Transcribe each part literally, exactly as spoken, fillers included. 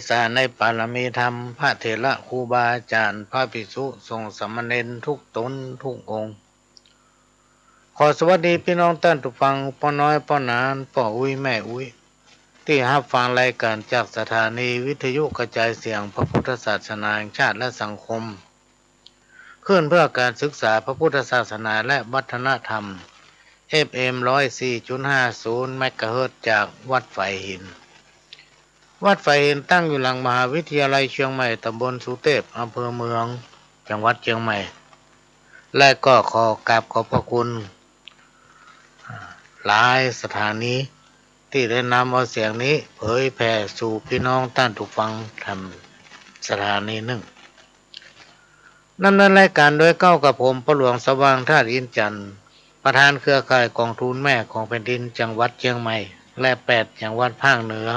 สาในปารมีธรรม พระเถระครูบาอาจ๋ารย์ พระภิกษุสงฆ์สามเณรทุกต๋นทุกองค์ ขอสวัสดีปี้น้องต้านผู้ฟัง ป้อน้อยป้อหนาน ป้ออุ๊ยแม่อุ๊ย ตี้ฮับฟังรายก๋านจากสถานีวิทยุกระจายเสียงพระพุทธศาสนาแห่งชาติและสังคม คลื่นเพื่อการศึกษาพระพุทธศาสนาและวัฒนธรรม เอฟเอ็ม ร้อยสี่จุดห้าศูนย์ เมกะเฮิรตซ์ จากวัดฝายหิน วัดฝายหินตั้งอยู่หลังมหาวิทยาลัยเชียงใหม่ ตำบลสุเตพ อำเภอเมือง จังหวัดเชียงใหม่ และก็ขอกราบขอบพระคุณ อ่า หลายสถานีตี้ได้นำเอาเสียงนี้เผยแผ่สู่ปี้น้องต้านผู้ฟังแถมสถานีนึ่ง ดำเนินรายก๋านโดยเก๊ากับผม ป้อหลวงสว่าง ธาตุอินทร์จันทร์ ประธานเครือข่ายก๋องทุนแม่ของแผ่นดินจังหวัดเชียงใหม่ และแปดจังหวัดภาคเหนือ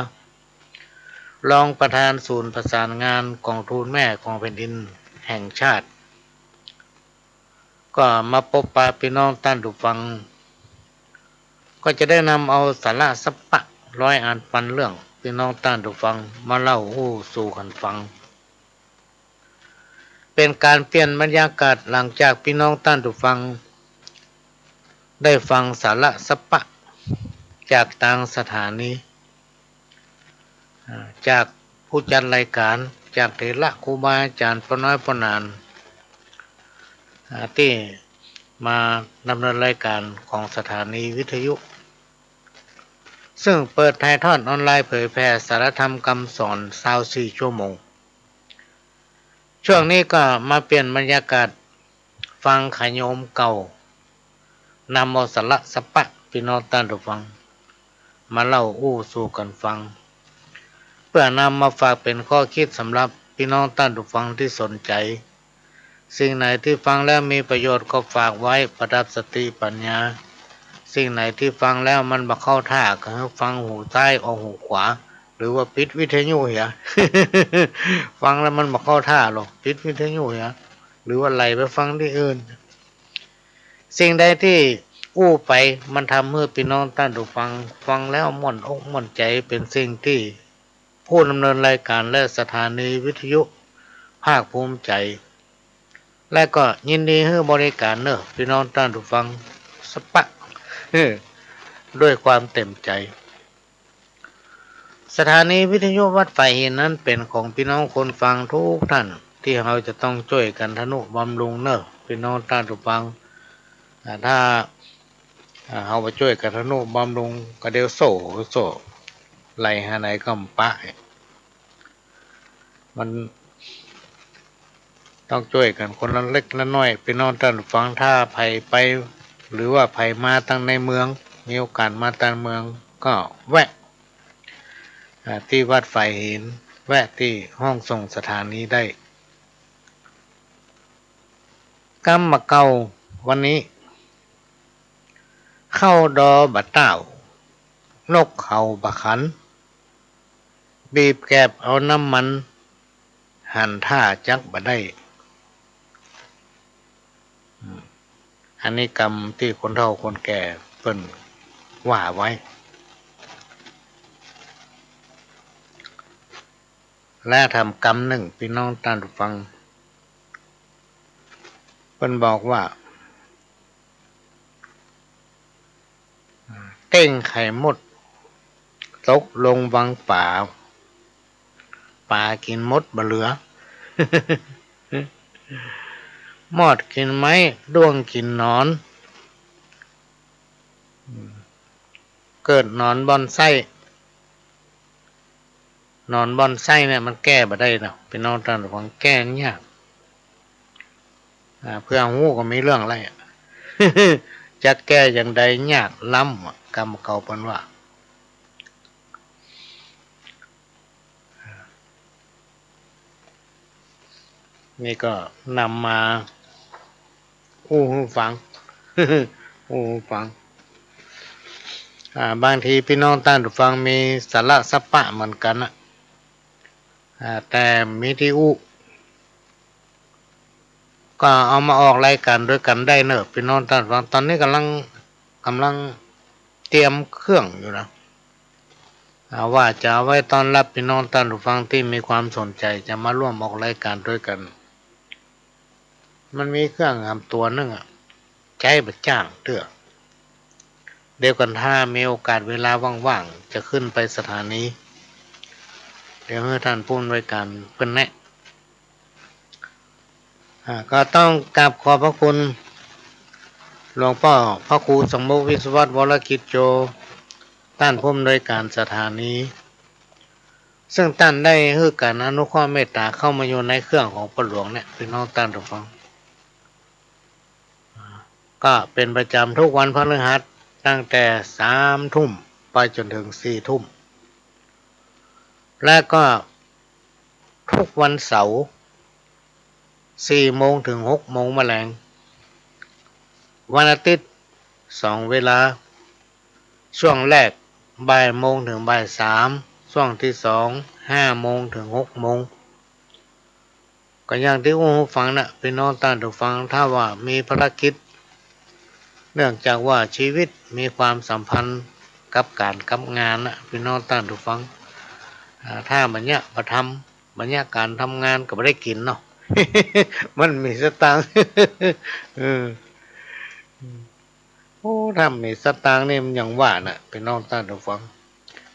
รองประธานศูนย์ประสานงานก๋องทุนแม่ของแผ่นดินแห่งชาติ ก็มาปบปะปี้น้องต้านผู้ฟัง ก็จะได้นำเอาสาระสัปปะร้อยอันปันเรื่อง ปี้น้องต้านผู้ฟังมาเล่าอู้สู่กั๋นฟัง เป๋นก๋านเปลี่ยนบรรยากาศหลังจากปี้น้องต้านผู้ฟังได้ฟังสาระสัปปะจากตางสถานี อ่า จากผู้จัดรายก๋าน จากเถระครูบาอาจ๋ารย์ ป้อน้อยป้อหนาน อ่า ตี้มาดำเนินรายก๋านของสถานีวิทยุ ซึ่งเปิดถ่ายทอดออนไลน์เผยแผ่สาระธรรมกำสอนซาวสี่ชั่วโมง ช่วงนี้ก็มาเปลี่ยนบรรยากาศฟังขะโยมเก่า นำเอาสาระสัปปะปี้น้องต้านผู้ฟัง มาเล่าอู้สู่กั๋นฟัง เปื้อนำมาฝากเป๋นข้อคิดสำหรับปี้น้องต้านผู้ฟังตี้สนใจ๋ สิ่งไหนตี้ฟังแล้วมีประโยชน์ก็ฝากไว้ประดับสติปัญญา สิ่งไหนตี้ฟังแล้วมันบ่เข้าท่าก็หื้อฟังหูซ้ายออกหูขวา หรือว่าปิดวิทยุเหีย ฟังแล้วมันบ่เข้าท่าหรอก ปิดวิทยุเหีย หรือว่าไหลไปฟังตี้อื่น สิ่งใดตี้อู้ไปมันทำหื้อปี้น้องต้านผู้ฟังฟังแล้วม่วนอกม่วนใจ๋ เป๋นสิ่งตี้ผู้ดำเนินรายก๋านและสถานีวิทยุภาคภูมิใจ๋ และก็ยินดีหื้อบริก๋านเน่อปี้น้องต้านผู้ฟังสัปปะ ด้วยความเต็มใจ๋ สถานีวิทยุวัดฝายหินนั้นเป๋นของปี้น้องคนฟังทุกท่าน ตี้เฮาจะต้องจ้วยกั๋นทะนุบำรุงเน่อปี้น้องต้านผู้ฟัง อ่า ถ้า อ่า เฮาบ่จ้วยกั๋นทะนุบำรุงก็เดี๋ยวโซ่ โซ่ ไหลหาไหนก็บ่ปะ มันต้องจ้วยกั๋นคนละเล็กละน้อย ปี้น้องต้านผู้ฟัง ถ้าใผไป หรือว่าใผมาตังในเมือง มีโอกาสมาตังเมือง ก็แวะ อ่า ตี้วัดฝายหิน แวะตี้ห้องส่งสถานีได้ กำบ่าเก่าวันนี้ เข้าดอบ่าต้าว นกเห่าบ่าขัน บีบแกบเอาน้ำมัน หันท่าจักบ่ได้ อืม อันนี้กำตี้คนเฒ่าคนแก่เปิ้นว่าไว้ และแถมกำนึ่ง ปี้น้องต้านผู้ฟัง เปิ้นบอกว่า เต้งไข่มด ตกลงวังป๋า ป๋ากิ๋นหมดบ่เหลือ มอดกิ๋นไม้ ด้วงกิ๋นหนอน เกิดหนอนบ่อนไส้ หนอนบ่อนไส้เนี่ยมันแก้บ่ได้เนาะ ปี้น้องต้านผู้ฟัง แก้ยาก อ่า เปื้อฮู้ก็มีเรื่องแล้ว จะแก้อย่างใดยากล้ำอะ กำเก่าเปิ้นว่า นี่ก็นำมาอู้หื้อฟัง อู้หื้อฟัง อ่า บางทีปี้น้องต้านผู้ฟังมีสาระสัปปะเหมือนกั๋นนะ อ่า แต่มีตี้อู้ ก็เอามาออกรายก๋านด้วยกั๋นได้เน่อ ปี้น้องต้านผู้ฟัง ต๋อนนี้ก่ำลัง ก่ำลังเตรียมเครื่องอยู่นะ อ่า ว่าจะเอาไว้ต้อนรับปี้น้องต้านผู้ฟังตี้มีความสนใจ๋จะมาร่วมออกรายก๋านตวยกั๋น มันมีเครื่องหามตั๋วนึ่งอะ ใจ๊บ่จ้างเตื้อ เดี๋ยวก่อน ถ้ามีโอกาสเวลาว่างๆ จะขึ้นไปสถานี เดี๋ยวหื้อต้านผู้อำนวยก๋านเปิ้นแนะ อ่า ก็ต้องกราบขอบพระคุณหลวงป้อพระครูสังมุข วิศวัตร วรกิจโจ ต้านผู้อำนวยก๋านสถานี ซึ่งต้านได้หื้อก๋านอนุเคราะห์เมตต๋าเข้ามาอยู่ในเครื่องของป้อหลวงเนี่ย ปี้น้องต้านผู้ฟัง อ่า ก็เป๋นประจ๋ำทุกวันพฤหัส ตั้งแต่สามทุ่มไปจ๋นเถิงสี่ทุ่ม และก็ทุกวันเสาร์ สี่โมงเถิงหกโมงมะแลง วันอาทิตย์ สองเวลา ช่วงแรกบ่ายโมงเถิงบ่ายสาม ช่วงตี้สอง ห้าโมงเถิงหกโมง ก็อย่างตี้อู้หื้อฟังน่ะ ปี้น้องต้านผู้ฟัง ถ้าว่ามีภารกิจ เนื่องจากว่าชีวิตมีความสัมพันธ์กับก๋านกับงานน่ะ ปี้น้องต้านผู้ฟัง อ่า ถ้าบ่เยียะบ่ทำ บ่เยียะก๋านทำงานก็บ่ได้กิ๋นเนาะ มันมีสตางค์ เออ โอ้ ถ้ามีสตางค์นี่มันอย่างว่าน่ะ ปี้น้องต้านผู้ฟัง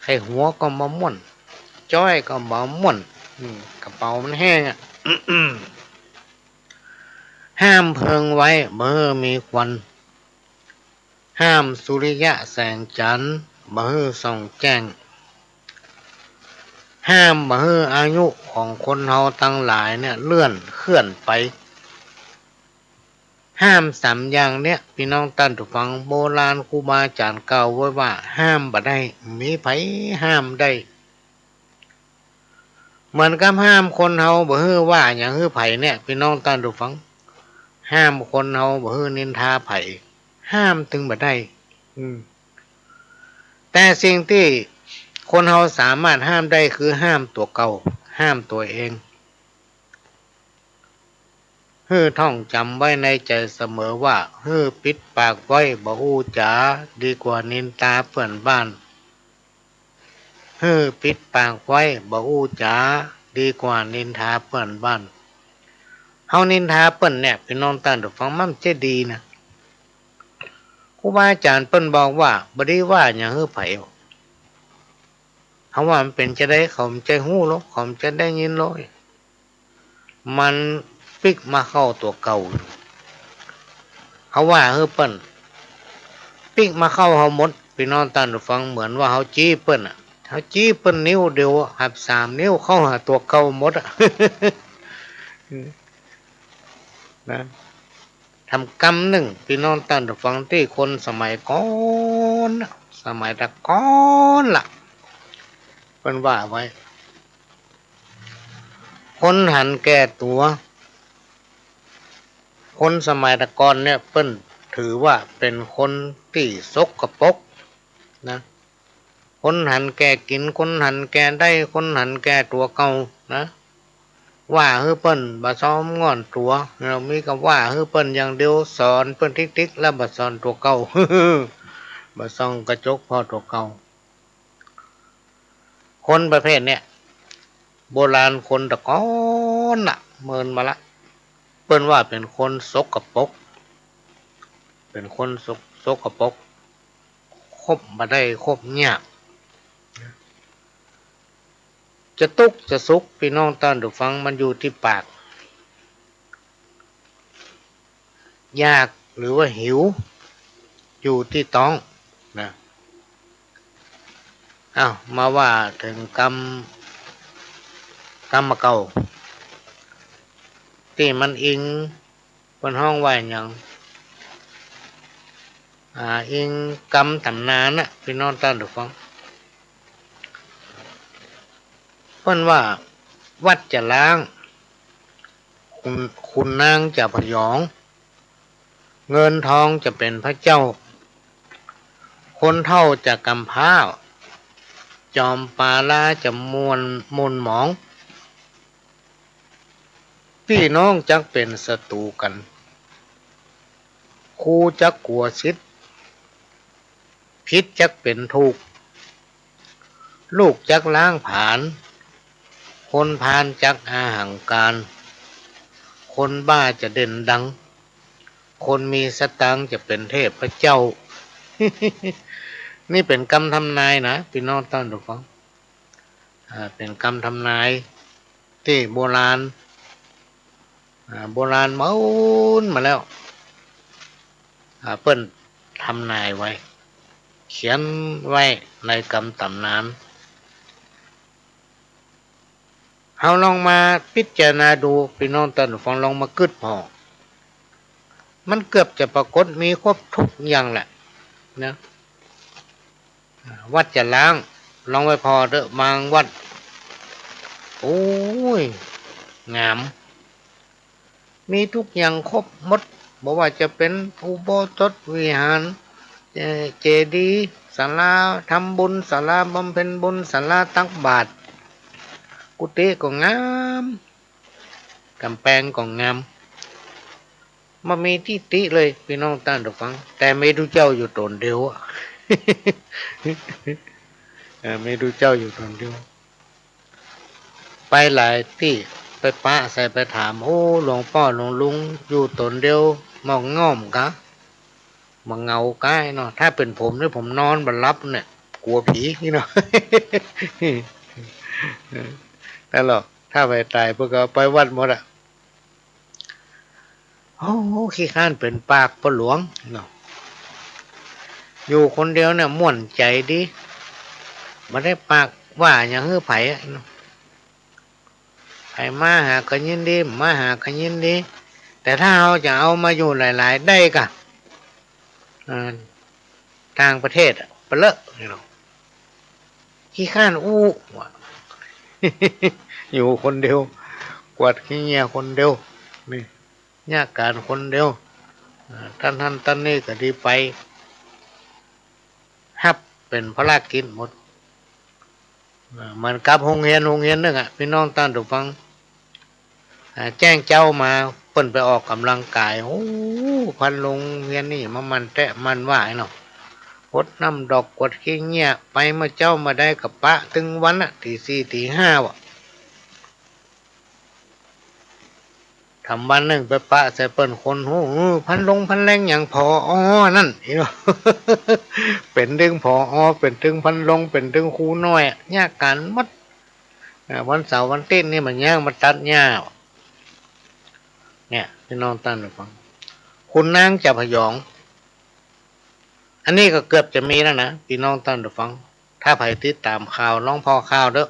ใค่หัวก็บ่ม่วน จ้อยก็บ่ม่วน อืม กระเป๋ามันแห้งอะ ห้ามเพลิงไว้ บ่หื้อมีควัน ห้ามสุริยะแสงจันทร์ บ่หื้อส่องแจ้ง ห้ามบ่หื้ออายุของคนเฮาตังหลายเนี่ยเลื่อนเคลื่อนไป ห้ามสามอย่างเนี่ย ปี้น้องต้านผู้ฟัง โบราณครูบาอาจ๋ารย์กล่าวไว้ว่าห้ามบ่ได้ บ่มีใผห้ามได้ เหมือนกับห้ามคนเฮาบ่หื้อว่าหยังหื้อใผเนี่ย ปี้น้องต้านผู้ฟัง ห้ามคนเฮาบ่หื้อนินทาใผ ห้ามตึงบ่ได้ อืม แต่สิ่งตี้คนเฮาสามารถห้ามได้คือห้ามตั๋วเก่า ห้ามตั๋วเอง หื้อท่องจ๋ำไว้ในใจ๋เสมอว่า หื้อปิดปากไว้บ่อู้จ๋า ดีกว่านินทาเปื้อนบ้าน หื้อปิดปากไว้บ่อู้จ๋า ดีกว่านินทาเปื้อนบ้าน เฮานินทาเปิ้นเนี่ย ปี้น้องต้านผู้ฟัง มันบ่ใจ้ดีนะ ครูบาอาจ๋ารย์เปิ้นบอกว่าบ่ดีว่าหยังหื้อใผ เฮาว่ามันเป๋นจาใด เขาบ่ใจ้ฮู้ลอ เขาบ่ใจ้ได้ยินลอ มันปิ๊กมาเข้าตั๋วเก่า เฮาว่าหื้อเปิ้น ปิ๊กมาเข้าเฮาหมด ปี้น้องต้านผู้ฟัง เหมือนว่าเฮาจี๊เปิ้นอะ เฮาจี๊เปิ้นนิ้วเดียวอะ หับสามนิ้วเข้าหาตั๋วเก่าหมดอะ นะ ทำกำนึ่ง ปี้น้องต้านผู้ฟัง ตี้คนสมัยก่อนน่ะ สมัยตะก่อนล่ะ เปิ้นว่าไว้ คนหันแก่ตั๋ว คนสมัยตะก่อนเนี่ย เปิ้นถือว่าเป๋นคนตี้สกปรกนะ คนหันแก่กิ๋น คนหันแก่ได้ คนหันแก่ตั๋วเก่านะ ว่าหื้อเปิ้นบ่ซอมง่อนตั๋ว เฮามีก็ว่าหื้อเปิ้นอย่างเดียว สอนเปิ้นติ๊กๆ แล้วบ่สอนตั๋วเก่า บ่ส่องกระจกผ่อตั๋วเก่า คนประเภทเนี่ย โบราณคนตะก่อนน่ะ เมินมาละ เปิ้นว่าเป๋นคนสกปรก เป๋นคนสก- สกปรก คบบ่ได้ คบยาก จะตุ๊กจะสุข ปี้น้องต้านผู้ฟัง มันอยู่ตี้ปาก อยากหรือว่าหิว อยู่ตี้ต๊องนะ อ้าว มาว่าเถิงกำ กำเก่า ตี้มันอิง เปิ้นฮ้องว่าหยัง อ่า อิงกำต๋ำนานน่ะ ปี้น้องต้านผู้ฟัง เปิ้นว่า วัดจะล้าง ขุน- ขุนนางจะผยอง เงินทองจะเป๋นพระเจ้า คนเฒ่าจะกำพร้า จอมปาลาจะม่วน หม่นหมอง ปี้น้องจักเป๋นศัตรู๋กั๋น ครูจักกั๋วศิษย์ ผิดจักเป๋นถูก ลูกจักล้างผลาญ คนพาลจักอหังการ คนบ้าจะเด่นดัง คนมีสตางค์จะเป๋นเทพเจ้า นี่เป๋นกำทำนายนะ ปี้น้องต้านผู้ฟัง อ่า เป๋นกำทำนายตี้โบราณ อ่า โบราณมาอู้นมาแล้ว อ่า เปิ้นทำนายไว้ เขียนไว้ในกำต๋ำนาน เฮาลองมาพิจารณาดู ปี้น้องต้านผู้ฟังลองมากึ๊ดผ่อ มันเกือบจะปรากฏมีครบทุกอย่างแหละนะ วัดจะล้าง ลองไปผ่อเต๊อะ บางวัด โอ้ย งาม มีทุกอย่างครบหมด บ่ว่าจะเป๋นอุโบสถวิหาร เอ่อ เจดีย์ ศาลาทำบุญ ศาลาบำเพ็ญบุญ ศาลาตักบาตร กุฏิก็งาม ก๋ำแปงก็งาม บ่มีตี้ติเลย ปี้น้องต้านผู้ฟัง แต่มีตุ๊เจ้าอยู่ต๋นเดียวอะ เออ มีตุ๊เจ้าอยู่ต๋นเดียว ไปหลายตี้ ไปปะใส่ ไปถาม โอ้ หลวงป้อหลวงลุง อยู่ต๋นเดียว บ่ง่วงกา บ่เหงากาเนาะ ถ้าเป๋นผมนี่ผมนอนบ่หลับเนี่ย กั๋วผีนี่เนาะ แต่ละ ถ้าไปต๋าย เปิ้นก็ไปวัดหมดอะ โอ้ ขี้คร้านเป๋นปากพ่อหลวงเนาะ อยู่คนเดียวเนี่ยม่วนใจ๋ดี บ่ได้ปากว่าหยังหื้อใผอะเนาะ ใผมาหาก็ยินดี บ่มาหาก็ยินดี แต่ถ้าเฮาจะเอามาอยู่หลายๆ ได้กา เอ่อ ต่างประเทศอะ ไปเลอะนี่เนาะ ขี้คร้านอู้ว่า อยู่คนเดียว กวาดขี้เงี้ยคนเดียว นี่ เยียะก๋านคนเดียว เอ่อ ต้านหั้นต้านนี่ก็ดีไป ฮับเป๋นภารกิจหมด เอ่อ เหมือนกับโฮงเฮียน โฮงเฮียนนึ่งอะ ปี้น้องต้านผู้ฟัง อ่า แจ้งเจ๊ามา เปิ้นไปออกก๋ำลังก๋าย โอ้ พันโฮงเฮียนนี่มาหมั่นแต๊ะหมั่นว่าเนาะ หดน้ำดอก กวาดขี้เงี้ย ไปเมื่อเจ๊าบ่าใดก็ปะตึงวันอะ ตี๋สี่ตี๋ห้าอะ ถ้าวันนึ่งไปปะใส่เปิ้นคนฮู้ เออ พันโฮงพันแฮงหยัง ผอ.อ นั่น เป๋นตึง ผอ.อ เป๋นตึงพันโฮง เป๋นตึงครูน้อยอะ เยียะก๋านหมด อ่า วันเสาร์วันอาทิตย์นี่บ่ายังมาตัดหญ้า เนี่ย ปี้น้องต้านผู้ฟัง ขุนนางจะผยอง อันนี้ก็เกือบจะมีแล้วนะ ปี้น้องต้านผู้ฟัง ถ้าใผติดต๋ามข่าว ลองผ่อข่าวเต๊อะ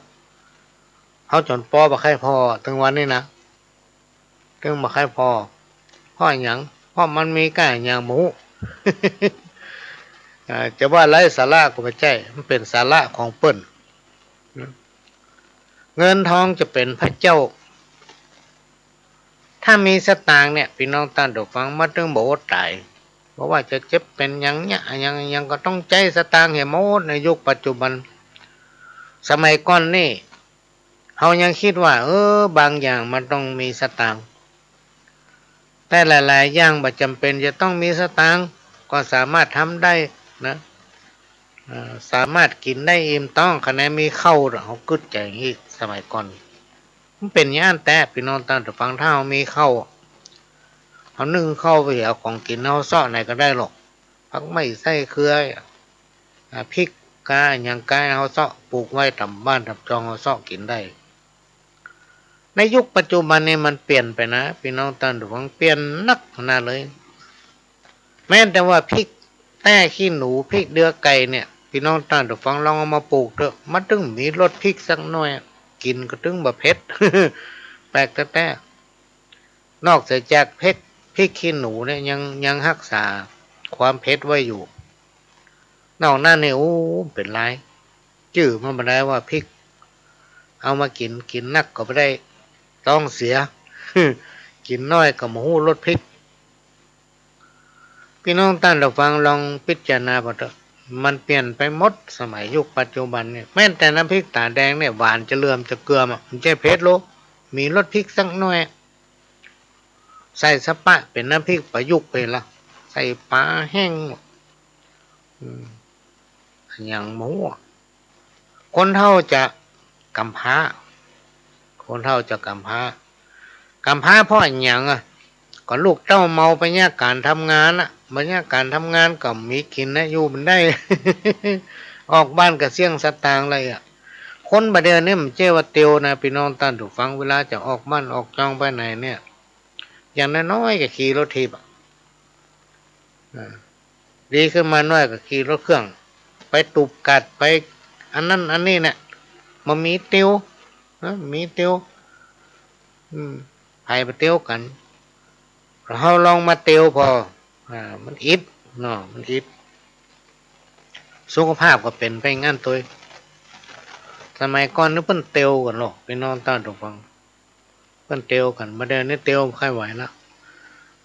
เฮาจ๋นปอบ่ใค่ผ่อ ตึงวันนี้นะ ตึงบ่ใค่ผ่อ เพราะหยัง เพราะมันมีก้าหยังบ่ฮู้ อ่า จะว่าไร้สาระก็บ่ใจ้ มันเป๋นสาระของเปิ้น เงินทองจะเป๋นพระเจ้า ถ้ามีสตางค์เนี่ย ปี้น้องต้านผู้ฟัง มันตึงบ่อดต๋าย บ่ว่าจะเจ็บเป๋นหยังเนี่ย หยัง หยังก็ต้องใจ๊สตางค์หื้อหมดในยุคปัจจุบัน สมัยก่อนนี่ เฮายังกึ๊ดว่า เออ บางอย่างมันต้องมีสตางค์ แต่หลายๆ อย่างบ่จ๋ำเป๋นจะต้องมีสตางค์ ก็สามารถทำได้นะ เอ่อ สามารถกิ๋นได้อิ่มต๊อง ขนาดมีข้าว เฮากึ๊ดใจ๋อย่างอี้ สมัยก่อน มันเป๋นอย่างอั้นแต๊ ปี้น้องต้านผู้ฟัง ถ้าเฮามีข้าว เฮานึ่งข้าวไป เอาของกิ๋นเฮาเซาะไหนก็ได้หรอก ผักไม้ไส้เคือ อ่า พริกกา หยังกา เฮาเซาะปลูกไว้ต๋ามบ้านต๋ามจอง เฮาเซาะกิ๋นได้ ในยุคปัจจุบันนี่มันเปลี่ยนไปนะ ปี้น้องต้านผู้ฟัง เปลี่ยนนักขนาดเลย แม้แต่ว่าพริกแต้ขี้หนู พริกเดือไก่เนี่ย ปี้น้องต้านผู้ฟังลองเอามาปลูกเต๊อะ มันตึงมีรสพริกสักหน่อย กิ๋นก็ตึงบ่เผ็ด แปลกแต๊ๆ นอกเสียจากพริก พริกขี้หนูเนี่ยยัง ยังฮักษาความเผ็ดไว้อยู่ นอกนั้นนี่ โอ้ เป๋นลาย จื้อมันบ่ได้ว่าพริก เอามากิ๋น กิ๋นนักก็บ่ได้ ต๊องเสีย กิ๋นน้อยก็บ่ฮู้รสพริก ปี้น้องต้านผู้ฟังลองพิจารณาผ่อเต๊อะ มันเปลี่ยนไปหมด สมัยยุคปัจจุบันเนี่ย แม้แต่น้ำพริกต๋าแดงเนี่ย หวานจะเหลื่อมจะเกือมอะ บ่ใจ้เผ็ดหรอก มีรสพริกสักหน่อย ใส่สะปะเป๋นน้ำพริกประยุกต์ไปละ ใส่ป๋าแห้ง อืม อะหยังบ่ฮู้ คนเฒ่าจะก๋ำพร้า คนเฒ่าจะก๋ำพร้า ก๋ำพร้าเพราะอะหยังอะ ก็ลูกเต้าเมา บ่มีก๋านทำงานอะ บ่มีก๋านทำงานก็บ่มีกิ๋นนะ อยู่บ่ได้ ออกบ้านก็เสี้ยงสตางค์เลยอะ คนบ่าเดี่ยวนี้บ่ใจ้ว่าเตียวนะ ปี้น้องต้านผู้ฟัง เวลาจะออกบ้านออกจองไปไหนเนี่ย อย่างน้อยๆ ก็ขี่รถถีบอะ อ่า ดีขึ้นมาหน้อยก็ขี่รถเครื่อง ไปตูบกัด ไปอันนั้นอันนี้เนี่ย บ่มีเตียวนะ บ่มีเตียว อืม ใผบ่เตียวกั๋น เฮาลองมาเตียวผ่อ อ่า มันอิดเนาะ มันอิด สุขภาพก็เป๋นไปอย่างนั้นตวย สมัยก่อนนี่เปิ้นเตียวกั๋นเนาะ ปี้น้องต้านผู้ฟัง เปิ้นเตียวกั๋น บ่าเดี่ยวนี้เตียวบ่ใค่ไหวละ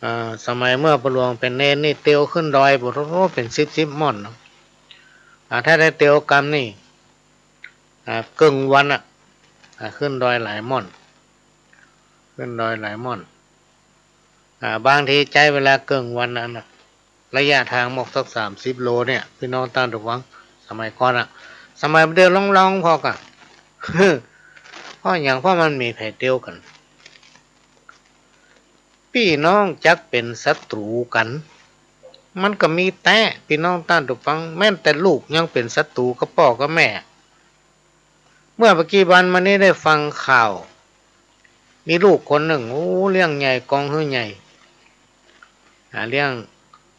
อ่า สมัยเมื่อป้อหลวงเป๋นเณรนี่เตียวขึ้นดอย โอ้โห เป๋นสิบๆ ม่อนเนาะ อ่า ถ้าได้เตียวกำนี่ อ่า เกิ่งวันอะ อ่า ขึ้นดอยหลายม่อน ขึ้นดอยหลายม่อน อ่า บางทีใจ๊เวลาเกิ่งวันนั้นน่ะ ระยะตางหมดสักสามสิบโลเนี่ย ปี้น้องต้านผู้ฟัง สมัยก่อนอะ สมัยบ่าเดี่ยวลองๆ ผ่อก่ะ เพราะอะหยัง เพราะมันบ่มีใผเตียวกั๋น ปี้น้องจักเป๋นศัตรู๋กั๋น มันก็มีแต๊ ปี้น้องต้านผู้ฟัง แม้แต่ลูกยังเป๋นศัตรู๋กับป้อกับแม่ เมื่อบ่ากี้วันมานี้ได้ฟังข่าว มีลูกคนนึ่ง โอ้ เลี้ยงใหญ่ ก๋องหื้อใหญ่ อ่า เลี้ยง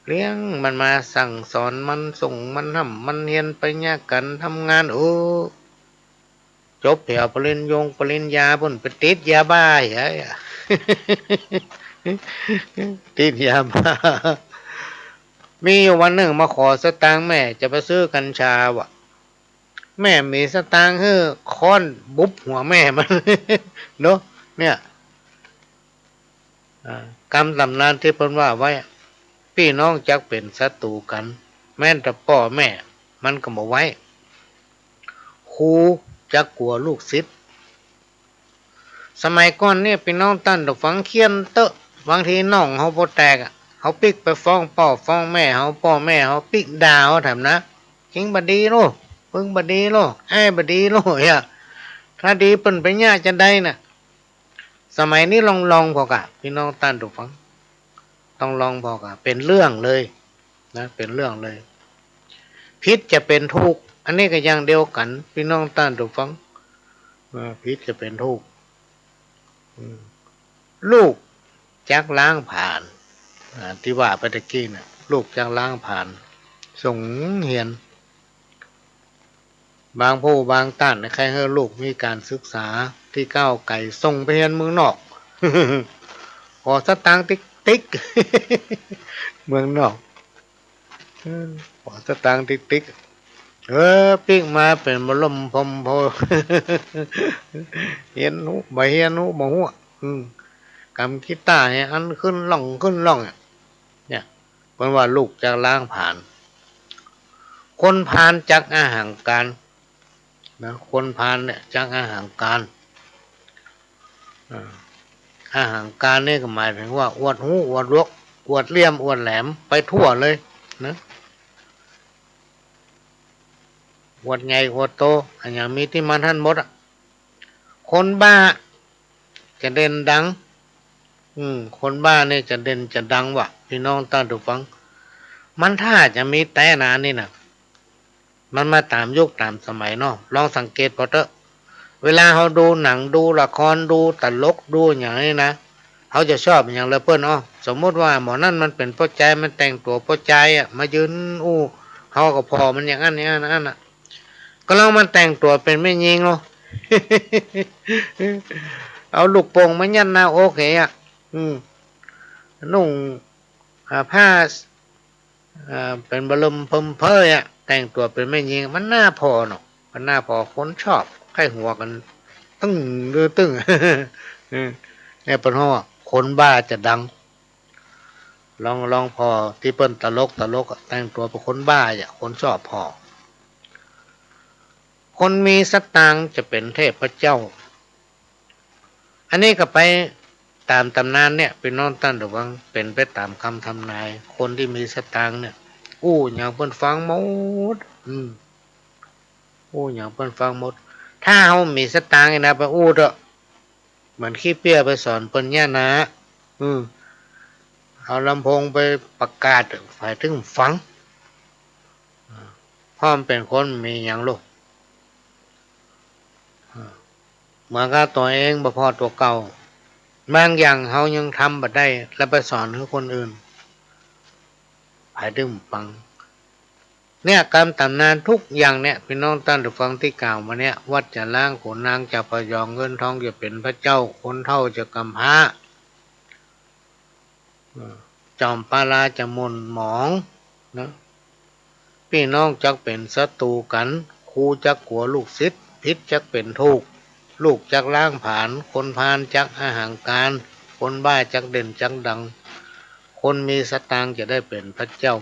เลี้ยงมันมาสั่งสอนมัน ส่งมันฮ่ำมันเฮียน ไปเยียะก๋านทำงาน เออ จบแถวปริญญงปริญญาปู้น ไปติดยาบ้าเหีย ติดยาบ้า มีอยู่วันนึ่งมาขอสตางค์แม่ จะไปซื้อกัญชาว่ะ แม่บ่มีสตางค์หื้อ ค้อนบุบหัวแม่มัน เนาะ เนี่ย อ่า กำต๋ำนานตี้เปิ้นว่าไว้ ปี้น้องจักเป๋นศัตรู๋กั๋น แม้แต่ป้อแม่มันก็บ่ไว้ ครูจักกั๋วลูกศิษย์ สมัยก่อนเนี่ย ปี้น้องต้านผู้ฟัง เฆี่ยนเต๊อะ บางทีน้องเฮาปอแตกอะ เฮาปิ๊กไปฟ้องป้อฟ้องแม่เฮา ป้อแม่เฮาปิ๊กด่าเฮาแถมนะ เอ็งบ่ดีโล มึงบ่ดีโล อ้ายบ่ดีโล เหีย ถ้าดีเปิ้นไปเยียะจาใดน่ะ สมัยนี้ลองๆ ผ่อก่ะ ปี้น้องต้านผู้ฟัง ต้องลองผ่อก่ะ เป๋นเรื่องเลยนะ เป๋นเรื่องเลย ผิดจะเป๋นถูก อันนี้ก็อย่างเดียวกั๋น ปี้น้องต้านผู้ฟัง อ่า ผิดจะเป๋นถูก อืม ลูกจักล้างผลาญ อ่า ตี้ว่าไปตะกี้น่ะ ลูกจักล้างผลาญ ส่งเฮียน บางผู้บางต้านใค่หื้อลูกมีก๋านศึกษาตี้ก้าวไก๋ ส่งไปเฮียนเมืองนอก ขอสตางค์ติ๊กๆ เมืองนอก เออ ขอสตางค์ติ๊กๆ เออ ปิ๊กมาเป๋นบ่ล่มพมโพธิ์ เฮียนฮู้ บ่เฮียนฮู้ บ่ฮู้ อืม กำกีตาร์เนี่ย อันขึ้นร่อง ขึ้นร่องเนี่ย เนี่ย เปิ้นว่าลูกจักล้างผลาญ คนพาลจักอหังการ นะ คนพาลเนี่ยจักอหังการ อ่า อหังการนี่ก็หมายเถิงว่าอวดฮู้ อวดรวก อวดเหลี่ยม อวดแหลมไปทั่วเลยนะ อวดใหญ่ อวดโต อะหยังมีตี้มันหั้นหมดอะ คนบ้าจะเด่นดัง อืม คนบ้านี่จะเด่นจะดังว่ะ ปี้น้องต้านผู้ฟัง มันถ้าจะมีแต๊นะอันนี้น่ะ มันมาต๋ามยุคต๋ามสมัยเนาะ ลองสังเกตผ่อเต๊อะ เวลาเฮาดูหนัง ดูละคร ดูตลก ดูอะหยังนี่นะ เฮาจะชอบอะหยังเหลือเปิ้นอ้อ สมมุติว่าหมอนั้นมันเป๋นป้อจาย มันแต่งตั๋วป้อจายอะ มายืนอู้ เฮาก็ผ่อมันอย่างอั้น อย่างอั้น อย่างอั้นอะ ก็ลองมันแต่งตั๋วเป๋นแม่ญิงเนาะ เอาลูกโป่งมายัดหน้าอกเหียอะ อืม นุ่ง อ่า ผ้า อ่า เป๋นบ่ล่มพมเพยอะ แต่งตั๋วเป๋นแม่ญิง มันน่าผ่อเนาะ มันน่าผ่อ คนชอบใค่หัวกั๋น ตึ้ง ตึ้ง เออ เนี่ยเปิ้นฮ้องว่าคนบ้าจะดัง ลอง ลองผ่อตี้เปิ้นตลก ตลกอะ แต่งตั๋วเป๋นคนบ้าอะ คนชอบผ่อ คนมีสตางค์จะเป๋นเทพเจ้า อันนี้ก็ไปต๋ามต๋ำนานเนี่ย ปี้น้องต้านผู้ฟัง เป๋นไปต๋ามกำทำนาย คนตี้มีสตางค์เนี่ย อู้อะหยังเปิ้นฟังหมด อืม อู้หยังเปิ้นฟังหมด ถ้าเฮามีสตางค์นี่นะ ไปอู้เต๊อะ เหมือนขี้เปี้ยไปสอนเปิ้นเยียะนา อืม เอาลำโพงไปประกาศ ใผตึงฟัง เพราะมันเป๋นคนมีหยังลูก เหมือนกับตั๋วเองบ่ผ่อตั๋วเก่า บางอย่างเฮายังทำบ่ได้ แล้วไปสอนหื้อคนอื่น ใผตึงฟัง เนี่ย กำต๋ำนานทุกอย่างเนี่ย ปี้น้องต้านผู้ฟังตี้กล่าวมาเนี่ย วัดจะล้าง ขุนนางจะพยอง เงินทองจะเป๋นพระเจ้า คนเฒ่าจะกำพร้า จอมปาลาจะหม่นหมองนะ ปี้น้องจักเป๋นศัตรู๋กั๋น ครูจักกั๋วลูกศิษย์ ผิดจักเป๋นถูก ลูกจักล้างผลาญ คนพาลจักอหังการ คนบ้าจักเด่นจักดัง คนมีสตางค์จะได้เป๋นพระเจ้า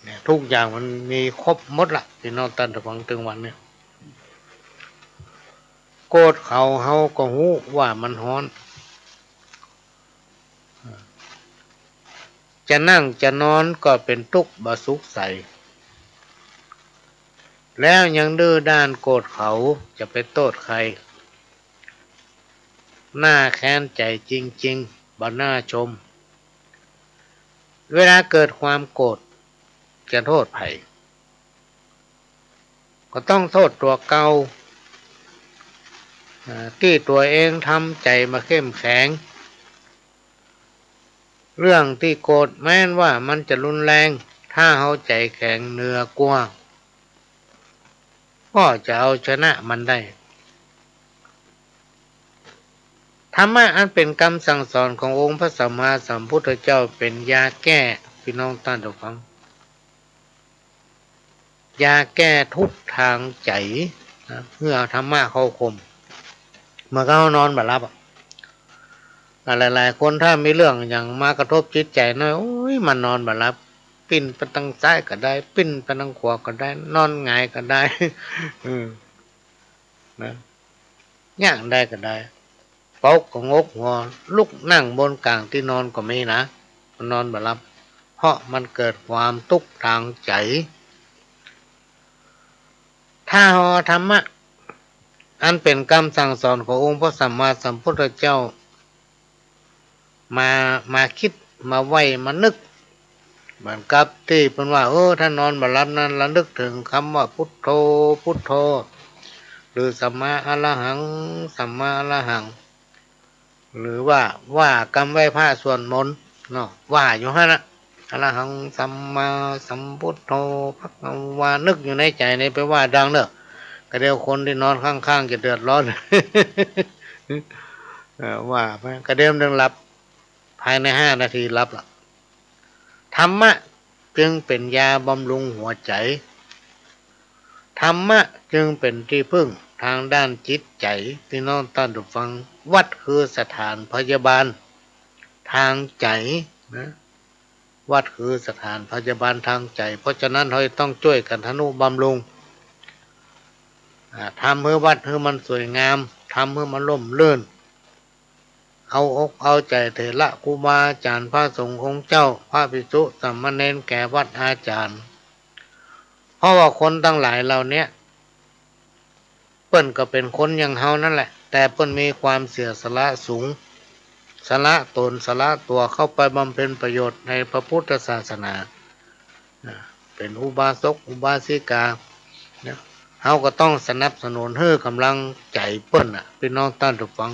เนี่ย ทุกอย่างมันมีครบหมดละ ปี้น้องต้านผู้ฟัง ตึงวันเนี่ย โกรธเขาเฮาก็ฮู้ว่ามันฮ้อน จะนั่งจะนอนก็เป๋นตุ๊กข์บ่สุขใส แล้วยังดื้อด้านโกรธเขา จะไปโต้ษใคร น่าแค้นใจ๋จริงๆ บ่น่าชม เวลาเกิดความโกรธ จะโต้ษใผ ก็ต้องโต้ษตั๋วเก่า อ่า ตี้ตั๋วเองทำใจ๋บ่เข้มแข็ง เรื่องตี้โกรธแม้นว่ามันจะรุนแรง ถ้าเฮาใจ๋แข็งเหนือกว่า ก็จะเอาชนะมันได้ ธรรมะอันเป๋นกำสั่งสอนขององค์พระสัมมาสัมพุทธเจ้าเป๋นยาแก้ ปี้น้องต้านผู้ฟัง ยาแก้ทุกข์ทางใจ๋นะ เมื่อเอาธรรมะเข้าข่ม เหมือนกับเฮานอนบ่หลับอะ หลายๆ คนถ้ามีเรื่องหยังมากระทบจิตใจ๋หน่อย โอ๊ย มันนอนบ่หลับ ปิ้นไปตางซ้ายก็ได้ ปิ้นไปตางขวาก็ได้ นอนหงายก็ได้ อืม นะ หยังใดก็ได้ ปกกะงกหัว ลุกนั่งบนก๋างตี้นอนก็มีนะ มันนอนบ่หลับ เพราะมันเกิดความตุ๊กข์ตางใจ๋ ถ้าเฮาเอาธรรมะ อันเป๋นกำสั่งสอนขององค์พระสัมมาสัมพุทธเจ้า มา มากึ๊ด มาไหว้ มานึก เหมือนกับตี้เปิ้นว่า เออ ถ้านอนบ่หลับนั้น ระลึกเถิงกำว่าพุทโธ พุทโธ หรือสัมมาอะระหัง สัมมาอะระหัง หรือว่า ว่ากำไหว้พระสวดมนต์เนาะ ว่าอยู่หั้นนะ อะระหังสัมมาสัมพุทโธ ภะคะวา นึกอยู่ในใจ๋นี่ไปว่าดังเน่อ กะเดียวคนตี้นอนข้างๆ จะเดือดร้อน เออ ว่าไป กะเดียวมันหลับ ภายในห้านาทีหลับละ ธรรมะจึงเป๋นยาบำรุงหัวใจ๋ ธรรมะจึงเป๋นตี้พึ่งตางด้านจิตใจ๋ ปี้น้องต้านผู้ฟัง วัดคือสถานพยาบาลตางใจ๋นะ วัดคือสถานพยาบาลตางใจ๋ เพราะฉะนั้นเฮาต้องจ้วยกั๋นทะนุบำรุง อ่า ทำหื้อวัดหื้อมันสวยงาม ทำหื้อมันร่มรื่น เอาอกเอาใจ๋เถระครูบาอาจ๋ารย์ พระสงฆ์องค์เจ้า พระภิกษุสามเณรแก่วัดอาจ๋ารย์ เพราะว่าคนตังหลายเหล่าเนี้ย เปิ้นก็เป๋นคนอย่างเฮานั่นแหละ แต่เปิ้นมีความเสียสละสูง สละต๋นสละตั๋วเข้าไปบำเพ็ญประโยชน์ในพระพุทธศาสนา อ่า เป๋นอุบาสกอุบาสิกา เนี่ย เฮาก็ต้องสนับสนุนหื้อกำลังใจ๋เปิ้นน่ะ ปี้น้องต้านผู้ฟัง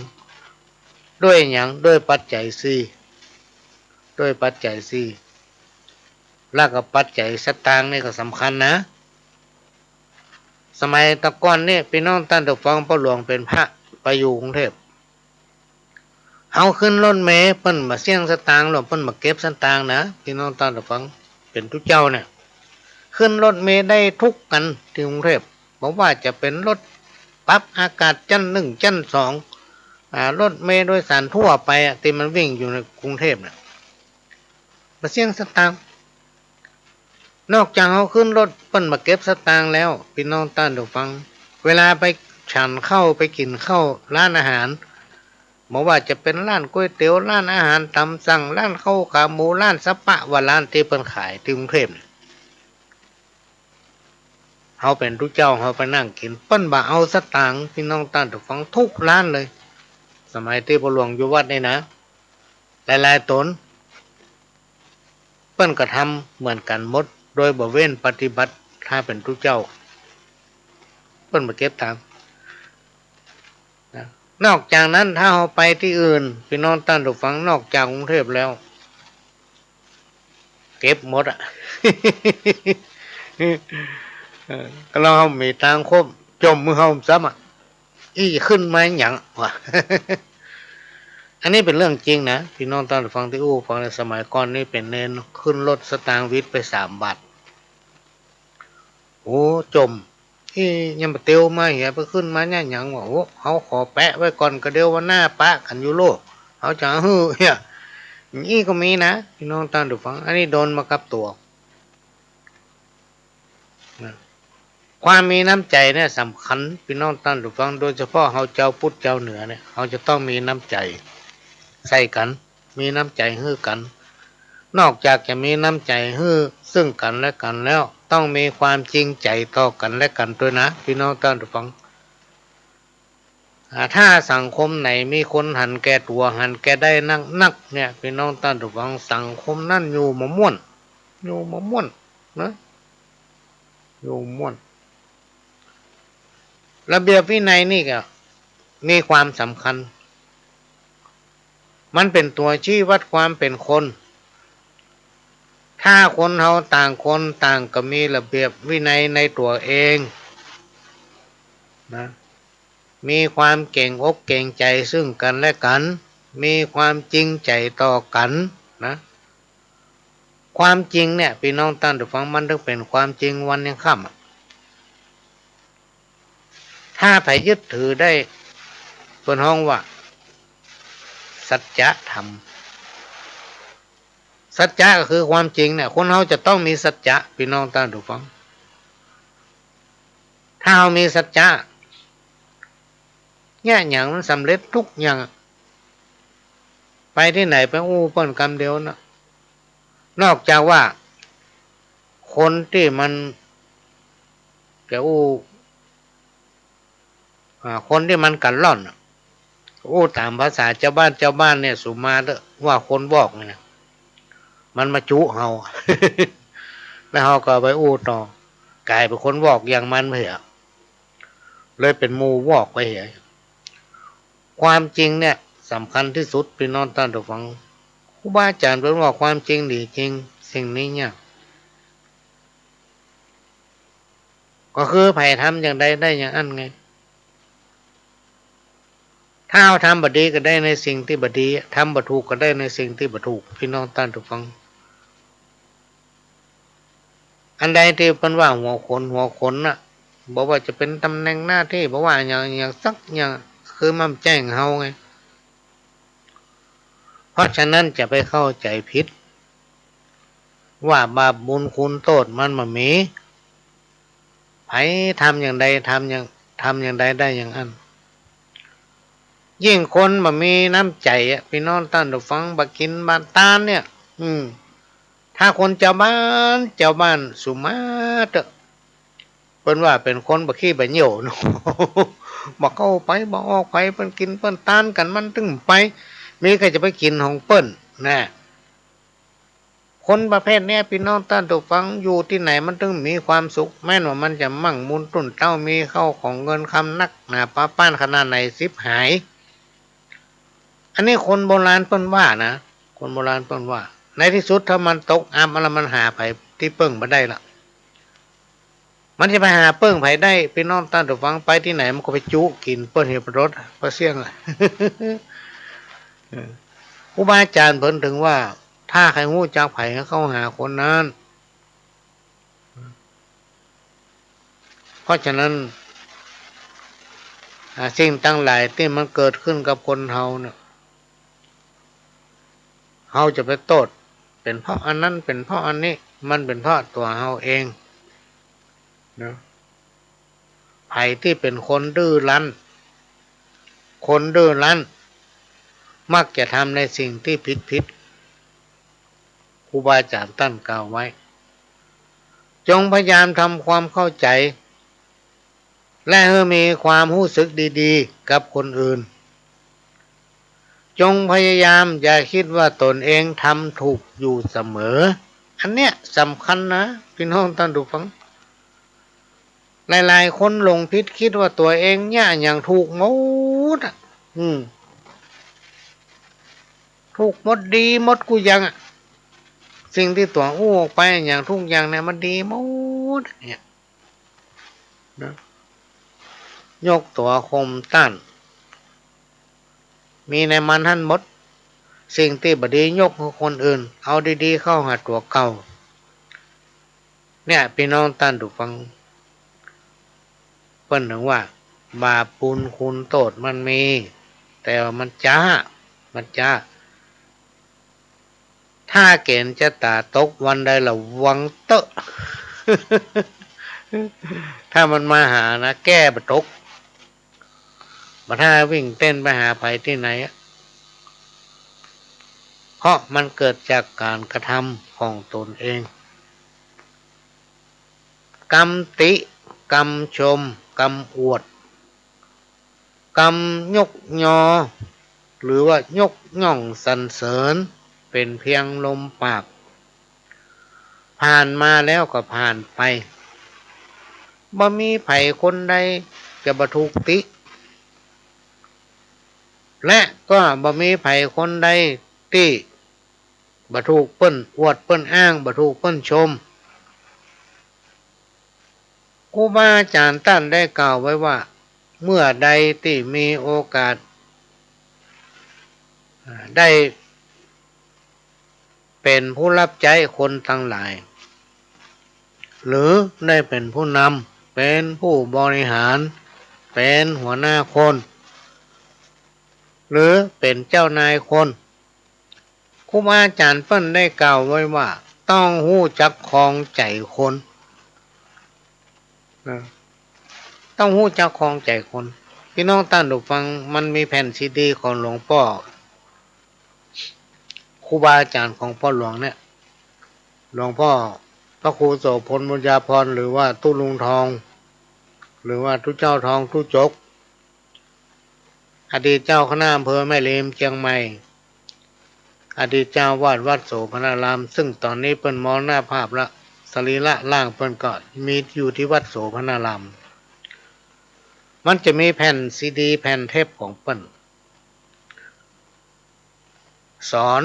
ด้วยหยัง ด้วยปัจจัยสี่ ด้วยปัจจัยสี่ แล้วก็ปัจจัยสตางค์นี่ก็สำคัญนะ สมัยตะก่อนนี่ ปี้น้องต้านผู้ฟัง ป้อหลวงเป๋นพระไปอยู่กรุงเทพฯ เฮาขึ้นรถเมล์ เปิ้นบ่เสี้ยงสตางค์หรอก เปิ้นบ่เก็บสตางค์นะ ปี้น้องต้านผู้ฟัง เป๋นตุ๊เจ้าเนี่ย ขึ้นรถเมล์ได้ทุกคันตี้กรุงเทพฯ บ่ว่าจะเป๋นรถปรับอากาศชั้นหนึ่งชั้นสอง อ่า รถเมล์โดยสารทั่วไปอะ ตี้มันวิ่งอยู่ในกรุงเทพฯเนี่ย บ่เสี้ยงสตางค์ นอกจากเฮาขึ้นรถเปิ้นบ่เก็บสตางค์แล้ว ปี้น้องต้านผู้ฟัง เวลาไปฉันข้าวไปกิ๋นข้าวร้านอาหาร บ่ว่าจะเป๋นร้านก๋วยเตี๋ยว ร้านอาหารต๋ามสั่ง ร้านข้าวขาหมู ร้านสะปะ ว่าร้านตี้เปิ้นขายตี้กรุงเทพฯเนี่ย เฮาเป๋นตุ๊เจ้า เฮาไปนั่งกิ๋น เปิ้นบ่เอาสตางค์ ปี้น้องต้านผู้ฟัง ทุกร้านเลย สมัยตี้พ่อหลวงอยู่วัดนี่นะ หลายๆ ต๋น เปิ้นก็ทำเหมือนกั๋นหมด โดยบ่เว้นปฏิบัติ ถ้าเป๋นตุ๊เจ้า เปิ้นบ่เก็บตังค์นะ นอกจากนั้น ถ้าเฮาไปตี้อื่น ปี้น้องต้านผู้ฟัง นอกจากกรุงเทพฯแล้ว เก็บหมดอะ เออ ก็ลองเฮามีตังค์ครบ จ่มมือเฮาซ้ำอะ อี้ขึ้นมาหยังวะ อันนี้เป๋นเรื่องจริงนะ ปี้น้องต้านผู้ฟังตี้อู้ฟัง ในสมัยก่อนนี่เป๋นเณร ขึ้นรถสตางค์หวิดไปสามบาท โอ้ จ่ม อี้ ยังบ่เตียวมาเหีย ไปขึ้นมาเนี่ยหยังวะ โอ้ เฮาขอแปะไว้ก่อน ก็เดี๋ยววันหน้าปะกั๋นอยู่โลก เฮาจะหื้อเหีย อี้ก็มีนะ ปี้น้องต้านผู้ฟัง อันนี้โดนมากับตั๋ว นะ ความมีน้ำใจ๋เนี่ยสำคัญ ปี้น้องต้านผู้ฟัง โดยเฉพาะเฮาจาวพุทธจาวเหนือเนี่ย เฮาจะต้องมีน้ำใจ๋ใส่กั๋น มีน้ำใจ๋หื้อกั๋น นอกจากจะมีน้ำใจ๋หื้อซึ่งกั๋นและกั๋นแล้ว ต้องมีความจริงใจ๋ต่อกั๋นและกั๋นตวยนะ ปี้น้องต้านผู้ฟัง อ่า ถ้าสังคมไหนมีคนหันแก่ตั๋ว หันแก่ได้นักๆ เนี่ย ปี้น้องต้านผู้ฟัง สังคมนั้นอยู่บ่ม่วน อยู่บ่ม่วนนะ อยู่ม่วน ระเบียบวินัยนี่ก็มีความสำคัญ มันเป๋นตั๋วชี้วัดความเป๋นคน ถ้าคนเฮาต่างคนต่างก็มีระเบียบวินัยในตั๋วเองนะ มีความเก๋งอกเก๋งใจ๋ซึ่งกั๋นและกั๋น มีความจริงใจ๋ต่อกั๋นนะ ความจริงเนี่ย ปี้น้องต้านผู้ฟัง มันต้องเป๋นความจริงวันยังค่ำอะ ถ้าใผยึดถือได้ เปิ้นฮ้องว่า สัจธรรม สัจจะก็คือความจริงเนี่ย คนเฮาจะต้องมีสัจจะ ปี้น้องต้านผู้ฟัง ถ้าเฮามีสัจจะ เนี่ย หยังมันสำเร็จทุกอย่างอะ ไปตี้ไหนไปอู้เปิ้นกำเดียวนะ นอกจากว่า คนตี้มัน จะอู้ อ่า คนตี้มันกั๋นล่อนน่ะ อู้ต๋ามภาษาจาวบ้าน จาวบ้านเนี่ย สุมาเต๊อะ ว่าคนวอกนี่นะ มันมาจุเฮา แล้วเฮาก็ไปอู้ต่อ ก๋ายเป๋นคนวอกอย่างมันไปเหีย เลยเป๋นหมู่วอกไปเหีย ความจริงเนี่ยสำคัญตี้สุด ปี้น้องต้านผู้ฟัง ครูบาอาจ๋ารย์เปิ้นว่าความจริงดีจริง สิ่งนี้เนี่ย ก็คือใผทำอย่างใดได้อย่างอั้นไง ถ้าเฮาทำบ่ดีก็ได้ในสิ่งตี้บ่ดี ทำบ่ถูกก็ได้ในสิ่งตี้บ่ถูก ปี้น้องต้านผู้ฟัง อันใดตี้เปิ้นว่าหัวโขน หัวโขนน่ะ บ่ว่าจะเป๋นต๋ำแหน่งหน้าตี้ บ่ว่าอย่าง อย่างสักอย่าง คือมันบ่ใจ้ของเฮาไง เพราะฉะนั้นจะไปเข้าใจ๋ผิด ว่าบาปบุญคุณโต้ษมันบ่มี ใผทำอย่างใด ทำอย่าง ทำอย่างใดได้อย่างอั้น ยิ่งคนบ่มีน้ำใจ๋อะ ปี้น้องต้านผู้ฟัง บ่กิ๋นบ่ตานเนี่ย อืม ถ้าคนจาวบ้าน จาวบ้านสุมาเต๊อะ เปิ้นว่าเป๋นคนบ่ขี้บ่เยี่ยวเนาะ บ่เข้าใผบ่ออกใผ เปิ้นกิ๋นเปิ้นตานกั๋น มันตึงไป มีใผจะไปกิ๋นของเปิ้นนะ คนประเภทเนี้ย ปี้น้องต้านผู้ฟัง อยู่ตี้ไหนมันตึงมีความสุข แม้นว่ามันจะมั่งมูลตุ้นเต้า มีเข้าของเงินคำนักหนาปาป้านขนาดไหน ฉิบหาย อันนี้คนโบราณเปิ้นว่านะ คนโบราณเปิ้นว่า ในตี้สุดถ้ามันตกอับแล้ว มันหาใผตี้เปิ้งบ่ได้ละ มันจะไปหาเปิ้งใผได้ ปี้น้องต้านผู้ฟัง ไปตี้ไหนมันก็ไปจุกิ๋นเปิ้นเหีย ปะรดปะเสี้ยงอะ เออ ครูบาอาจ๋ารย์เปิ้นถึงว่า ถ้าใค่ฮู้จักใผ ให้เข้าหาคนนั้น เพราะฉะนั้น อ่า สิ่งตังหลายตี้มันเกิดขึ้นกับคนเฮาเนี่ย เฮาจะไปโต้ษ เป๋นเพราะอันนั้น เป๋นเพราะอันนี้ มันเป๋นเพราะตั๋วเฮาเองนะ ใผตี้เป๋นคนดื้อรั้น คนดื้อรั้น มักจะทำในสิ่งตี้ผิดๆ ครูบาอาจ๋ารย์ต้านกล่าวไว้ จงพยายามทำความเข้าใจ๋ และหื้อมีความฮู้สึกดีๆ กับคนอื่น จงพยายามอย่าคิดว่าตนเองทำถูกอยู่เสมอ อันเนี้ยสำคัญนะ ปี้น้องต้านผู้ฟัง หลายๆ คนหลงผิด กึ๊ดว่าตั๋วเองเยียะอะหยังถูกหมดอะ อืม ถูกหมด ดีหมดกู้อย่างอะ สิ่งตี้ตั๋วอู้ออกไปอะหยังทุกอย่างเนี่ยมันดีหมดเนี่ยนะ ยกตั๋วข่มต้าน มีในมันหั้นหมด สิ่งตี้บ่ดียกหื้อคนอื่น เอาดีๆ เข้าหาตั๋วเก่า เนี่ย ปี้น้องต้านผู้ฟัง เปิ้นเถิงว่า บาปบุญคุณโต้ษมันมี แต่ว่ามันจ๊า มันจ๊า ถ้าเก๋ณฑ์จะต๋าตกวันใดระวังเต๊อะ ถ้ามันมาหานะ แก้บ่ตก บ่ถ้าวิ่งเต้นไปหาใผตี้ไหนอะ เพราะมันเกิดจากก๋านกระทำของตนเอง กำติ กำชม กำอวด กำยกยอ หรือว่ายกย่องสรรเสริญ เป๋นเพียงลมปาก ผ่านมาแล้วก็ผ่านไป บ่มีใผคนใดจะบ่ถูกติ และก็บ่มีใผคนใดตี้บ่ถูกเปิ้นอวดเปิ้นอ้าง บ่ถูกเปิ้นชม ครูบาอาจ๋ารย์ต้านได้กล่าวไว้ว่า เมื่อใดตี้มีโอกาส อ่า ได้เป๋นผู้ฮับใจ๊คนตังหลาย หรือได้เป๋นผู้นำ เป๋นผู้บริหาร เป๋นหัวหน้าคน หรือเป๋นเจ้านายคน ครูบาอาจ๋ารย์เปิ้นได้กล่าวไว้ว่า ต้องฮู้จักครองใจ๋คน นะ ต้องฮู้จักครองใจ๋คน ปี้น้องต้านผู้ฟัง มันมีแผ่นซีดีของหลวงป้อ ครูบาอาจ๋ารย์ของป้อหลวงเนี่ย หลวงป้อพระครูโสภณ บุญญาภรณ์ หรือว่าตุ๊ลุงทอง หรือว่าตุ๊เจ้าทองตุ๊จก อดีตเจ้าคณะอำเภอแม่ริมเจียงใหม่ อดีตเจ้าอาวาสวัดโสภณาราม ซึ่งต๋อนนี้เปิ้นมรณภาพละ สรีระร่างเปิ้นก็มีอยู่ตี้วัดโสภณาราม มันจะมีแผ่นซีดี แผ่นเทปของเปิ้น สอน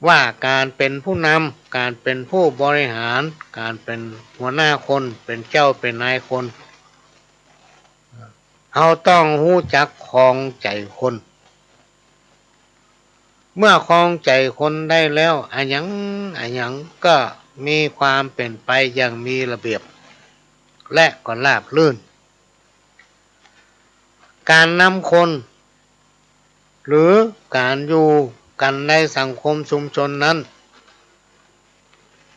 ว่าก๋านเป๋นผู้นำ ก๋านเป๋นผู้บริหาร ก๋านเป๋นหัวหน้าคน เป๋นเจ้าเป๋นนายคน เฮาต้องฮู้จักครองใจ๋คน เมื่อครองใจ๋คนได้แล้ว อะหยังอะหยังก็มีความเป๋นไปอย่างมีระเบียบ และก็ราบรื่น ก๋านนำคน หรือก๋านอยู่กั๋นในสังคมชุมชนนั้น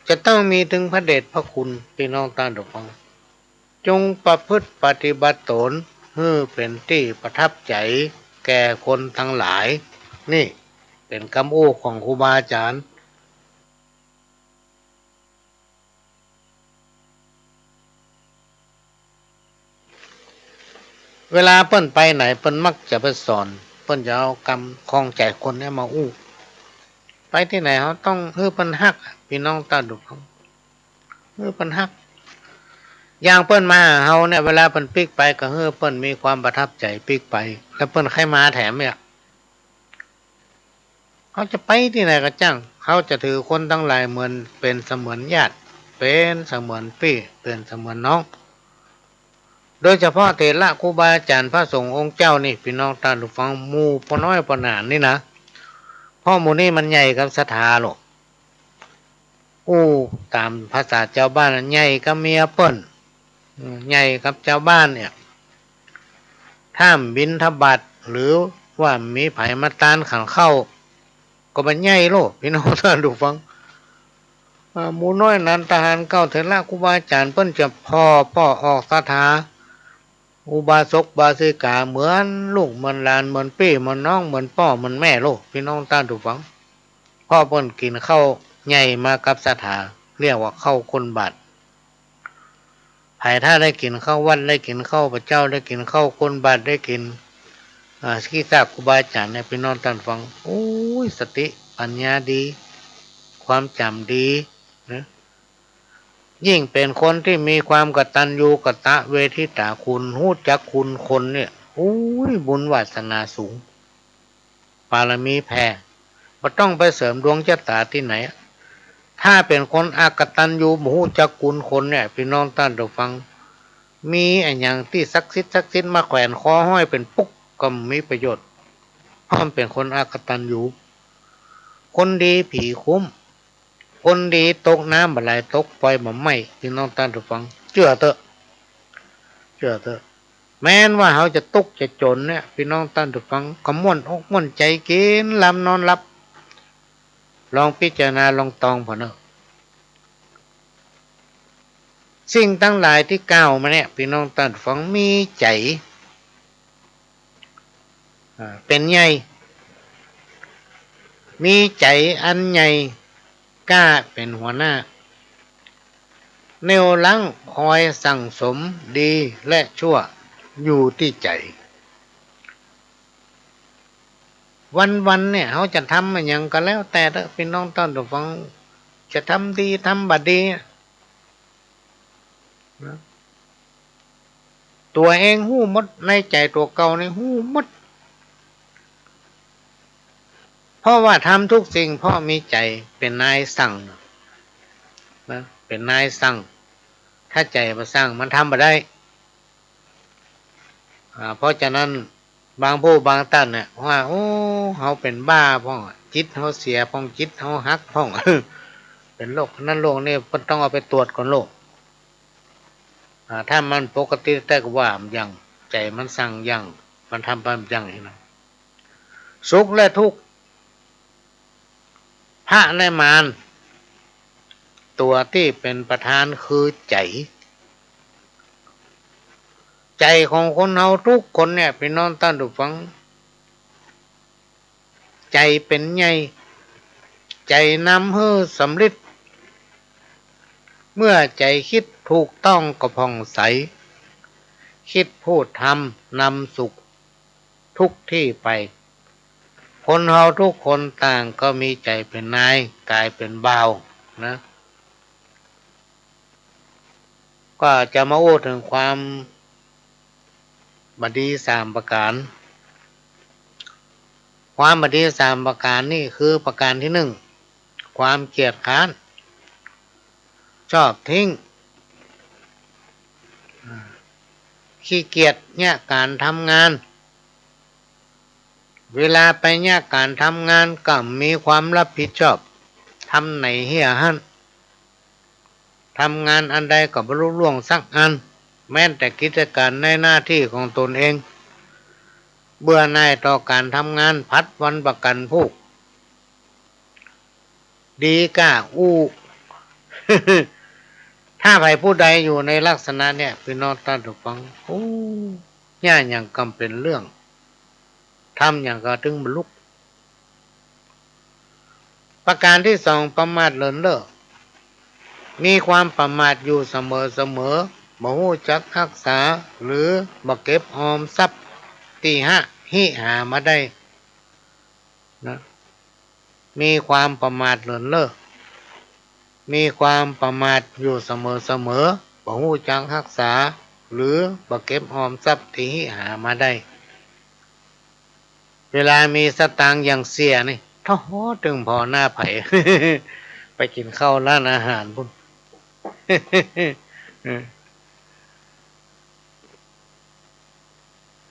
จะต้องมีเถิงพระเดชพระคุณ ปี้น้องต้านผู้ฟัง จงประพฤติปฏิบัติตนหื้อเป๋นตี้ประทับใจ๋แก่คนตังหลาย นี่เป๋นกำอู้ของครูบาอาจ๋ารย์ เวลาเปิ้นไปไหน เปิ้นมักจะไปสอน เปิ้นจะเอากำครองใจ๋คนเนี่ยมาอู้ ไปตี้ไหนเฮาต้องหื้อเปิ้นฮัก ปี้น้องต้านผู้ฟัง หื้อเปิ้นฮัก อย่างเปิ้นมาหาเฮาเนี่ย เวลาเปิ้นปิ๊กไปก็หื้อเปิ้นมีความประทับใจ๋ปิ๊กไป แล้วเปิ้นใค่มาแถมเนี่ย เฮาจะไปตี้ไหนก็จ้าง เฮาจะถือคนตังหลายเหมือนเป๋นเสมือนญาติ เป๋นเสมือนปี้ เป๋นเสมือนน้อง โดยเฉพาะเถระครูบาอาจ๋ารย์พระสงฆ์องค์เจ้านี่ ปี้น้องต้านผู้ฟัง หมู่ป้อน้อยป้อหนานนี่นะ เพราะหมู่นี่มันใหญ่กับศรัทธาโลก อู้ต๋ามภาษาจาวบ้าน ใหญ่กับเมียเปิ้น อืม ใหญ่กับจาวบ้านเนี่ย ถ้าบิณฑบาตหรือว่ามีใผมาตานขันข้าว ก็บ่ใหญ่โลก ปี้น้องต้านผู้ฟัง อ่า หมู่น้อยหนานทหารเก่า เถระครูบาอาจ๋ารย์เปิ้นจะผ่อป้อออกศรัทธา อุบาสกอุบาสิกา เหมือนลูกเหมือนหลาน เหมือนปี้เหมือนน้อง เหมือนป้อเหมือนแม่โลก ปี้น้องต้านผู้ฟัง เพราะเปิ้นกิ๋นข้าวใหญ่มากับศรัทธา เรียกว่าข้าวก้นบาตร ผ ผายถ้าได้กิ๋นข้าววัด ได้กิ๋นข้าวพระเจ้า ได้กิ๋นข้าวก้นบาตร ได้กิ๋น อ่า ขี้ซากครูบาอาจ๋ารย์เนี่ย ปี้น้องต้านฟัง โอ้ย สติปัญญาดี ความจ๋ำดีนะ ยิ่งเป๋นคนตี้มีความกตัญญูกตเวทิตาคุณ ฮู้จักคุณคนเนี่ย โอ้ย บุญวาสนาสูง ปารมีแผ่ บ่ต้องไปเสริมดวงจะต๋าตี้ไหน ถ้าเป๋นคนอกตัญญู บ่ฮู้จักคุณคนเนี่ย ปี้น้องต้านผู้ฟัง มีอะหยังตี้ศักดิ์สิทธิ์ ศักดิ์สิทธิ์มาแขวนคอห้อยเป๋นปุ๊ก ก็บ่มีประโยชน์ เพราะมันเป๋นคนอกตัญญู คนดีผีคุ้ม คนดีตกน้ำบ่ไหล ตกไฟบ่ไหม้ ปี้น้องต้านผู้ฟัง เจื้อเต๊อะ เจื้อเต๊อะ แม้นว่าเฮาจะตุ๊กข์จะจ๋นเนี่ย ปี้น้องต้านผู้ฟัง ก็ม่วนอกม่วนใจ๋ กิ๋นลำนอนหลับ ลองพิจารณาลองตองผ่อเน่อ สิ่งตังหลายตี้กล่าวมาเนี่ย ปี้น้องต้านผู้ฟัง มีใจ๋ อ่า เป๋นใหญ่ มีใจ๋อันใหญ่กล้าเป๋นหัวหน้า เหนี่ยวรั้งคอยสั่งสมดีและชั่วอยู่ตี้ใจ๋ วันๆ เนี่ย เฮาจะทำอะหยังก็แล้วแต่เต๊อะ ปี้น้องต้านผู้ฟัง จะทำดีทำบ่ดีอะ นะ ตั๋วเองฮู้หมด ในใจ๋ตั๋วเก่านี่ฮู้หมด เพราะว่าทำทุกสิ่งเพราะมีใจ๋เป๋นนายสั่งนะ เป๋นนายสั่ง ถ้าใจ๋บ่สั่งมันทำบ่ได้ อ่า เพราะฉะนั้น บางผู้บางต้านเนี่ยว่า โอ้ เฮาเป๋นบ้าพ่อง จิตเฮาเสียพ่อง จิตเฮาหักพ่อง เป๋นโรคนั้นโรคนี้ เปิ้นต้องเอาไปตรวจก่อนโลก อ่า ถ้ามันปกติแต๊ก็ว่าบ่ยั้ง ใจ๋มันสั่งยั้ง มันทำไปบ่ยั้งนี่นะ สุขและทุกข์ พระและมาร ตั๋วตี้เป๋นประธานคือใจ๋ ใจ๋ของคนเฮาทุกคนเนี่ย ปี้น้องต้านผู้ฟัง ใจ๋เป๋นใหญ่ ใจ๋นำหื้อสำริด เมื่อใจ๋กึ๊ดถูกต้องก็ผ่องใส กึ๊ดพูดทำนำสุขทุกตี้ไป คนเฮาทุกคนต่างก็มีใจ๋เป๋นนาย ก๋ายเป๋นบ่าวนะ ก็จะมาอู้เถิงความบ่ดีสามประก๋าน ความบ่ดีสามประก๋านนี่คือประก๋านตี้นึ่ง ความเกียจคร้าน ชอบทิ้ง ขี้เกียจเยียะก๋านทำงาน เวลาไปเยียะก๋านทำงานก็บ่มีความรับผิดชอบ ทำไหนเหียหั้น ทำงานอันใดก็บ่ลุล่วงสักอัน แม้แต่กิจก๋านในหน้าตี้ของตนเอง เบื่อหน่ายต่อก๋านทำงาน ผัดวันประกั๋นพูก ดีก้าอู้ ถ้าใผผู้ใดอยู่ในลักษณะเนี่ย ปี้น้องต้านผู้ฟัง โอ้ เยียะหยังก็บ่เป๋นเรื่อง ทำหยังก็ตึงบ่ลุก ประก๋านตี้สอง ประมาทเลินเล่อ มีความประมาทอยู่เสมอๆ บ่ฮู้จักฮักษา หรือบ่เก็บออมทรัพย์ตี้หะ ฮิหามาได้นะ มีความประมาทเลินเล่อ มีความประมาทอยู่เสมอๆ บ่ฮู้จักฮักษา หรือบ่เก็บออมทรัพย์ตี้ฮิหามาได้ เวลามีสตางค์หยั่งเสียนี่ โธ่ ตึงผ่อหน้าใผ ไปกิ๋นข้าวร้านอาหารปู๊น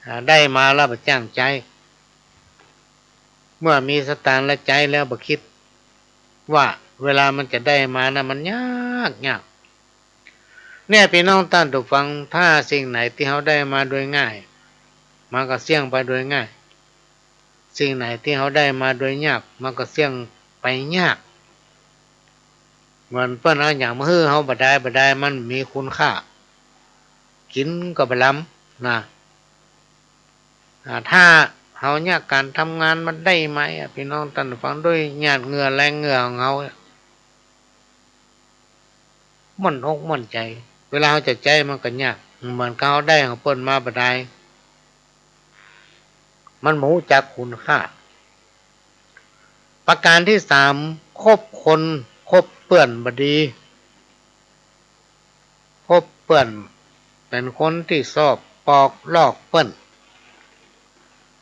หาได้มาแล้วบ่จ้างใจ๊ เมื่อมีสตางค์แล้วใจ๊แล้วบ่กึ๊ดว่าเวลามันจะได้มานะ มันยาก ยาก เนี่ย ปี้น้องต้านผู้ฟัง ถ้าสิ่งไหนตี้เฮาได้มาโดยง่าย มันก็เสี้ยงไปโดยง่าย สิ่งไหนตี้เฮาได้มาโดยยาก มันก็เสี้ยงไปยาก เหมือนเปิ้นเอาหยังมาหื้อเฮาบ่ดายบ่ดาย มันบ่มีคุณค่า กิ๋นก็บ่ล้ำนะ อ่า ถ้าเฮาเยียะก๋านทำงานมาได้มาอะ ปี้น้องต้านผู้ฟัง โดยหยาดเหงื่อแรงเหงื่อของเฮาอะ ม่วนอกม่วนใจ๋ วลาเฮาจะใจ๊มันก็ยาก เหมือนกับเฮาได้ของเปิ้นมาบ่ดาย มันบ่ฮู้จักคุณค่า ประการตี้สาม คบคน คบเปื้อนบ่ดี คบเปื้อนเป๋นคนตี้ซอบปอกลอกเปิ้น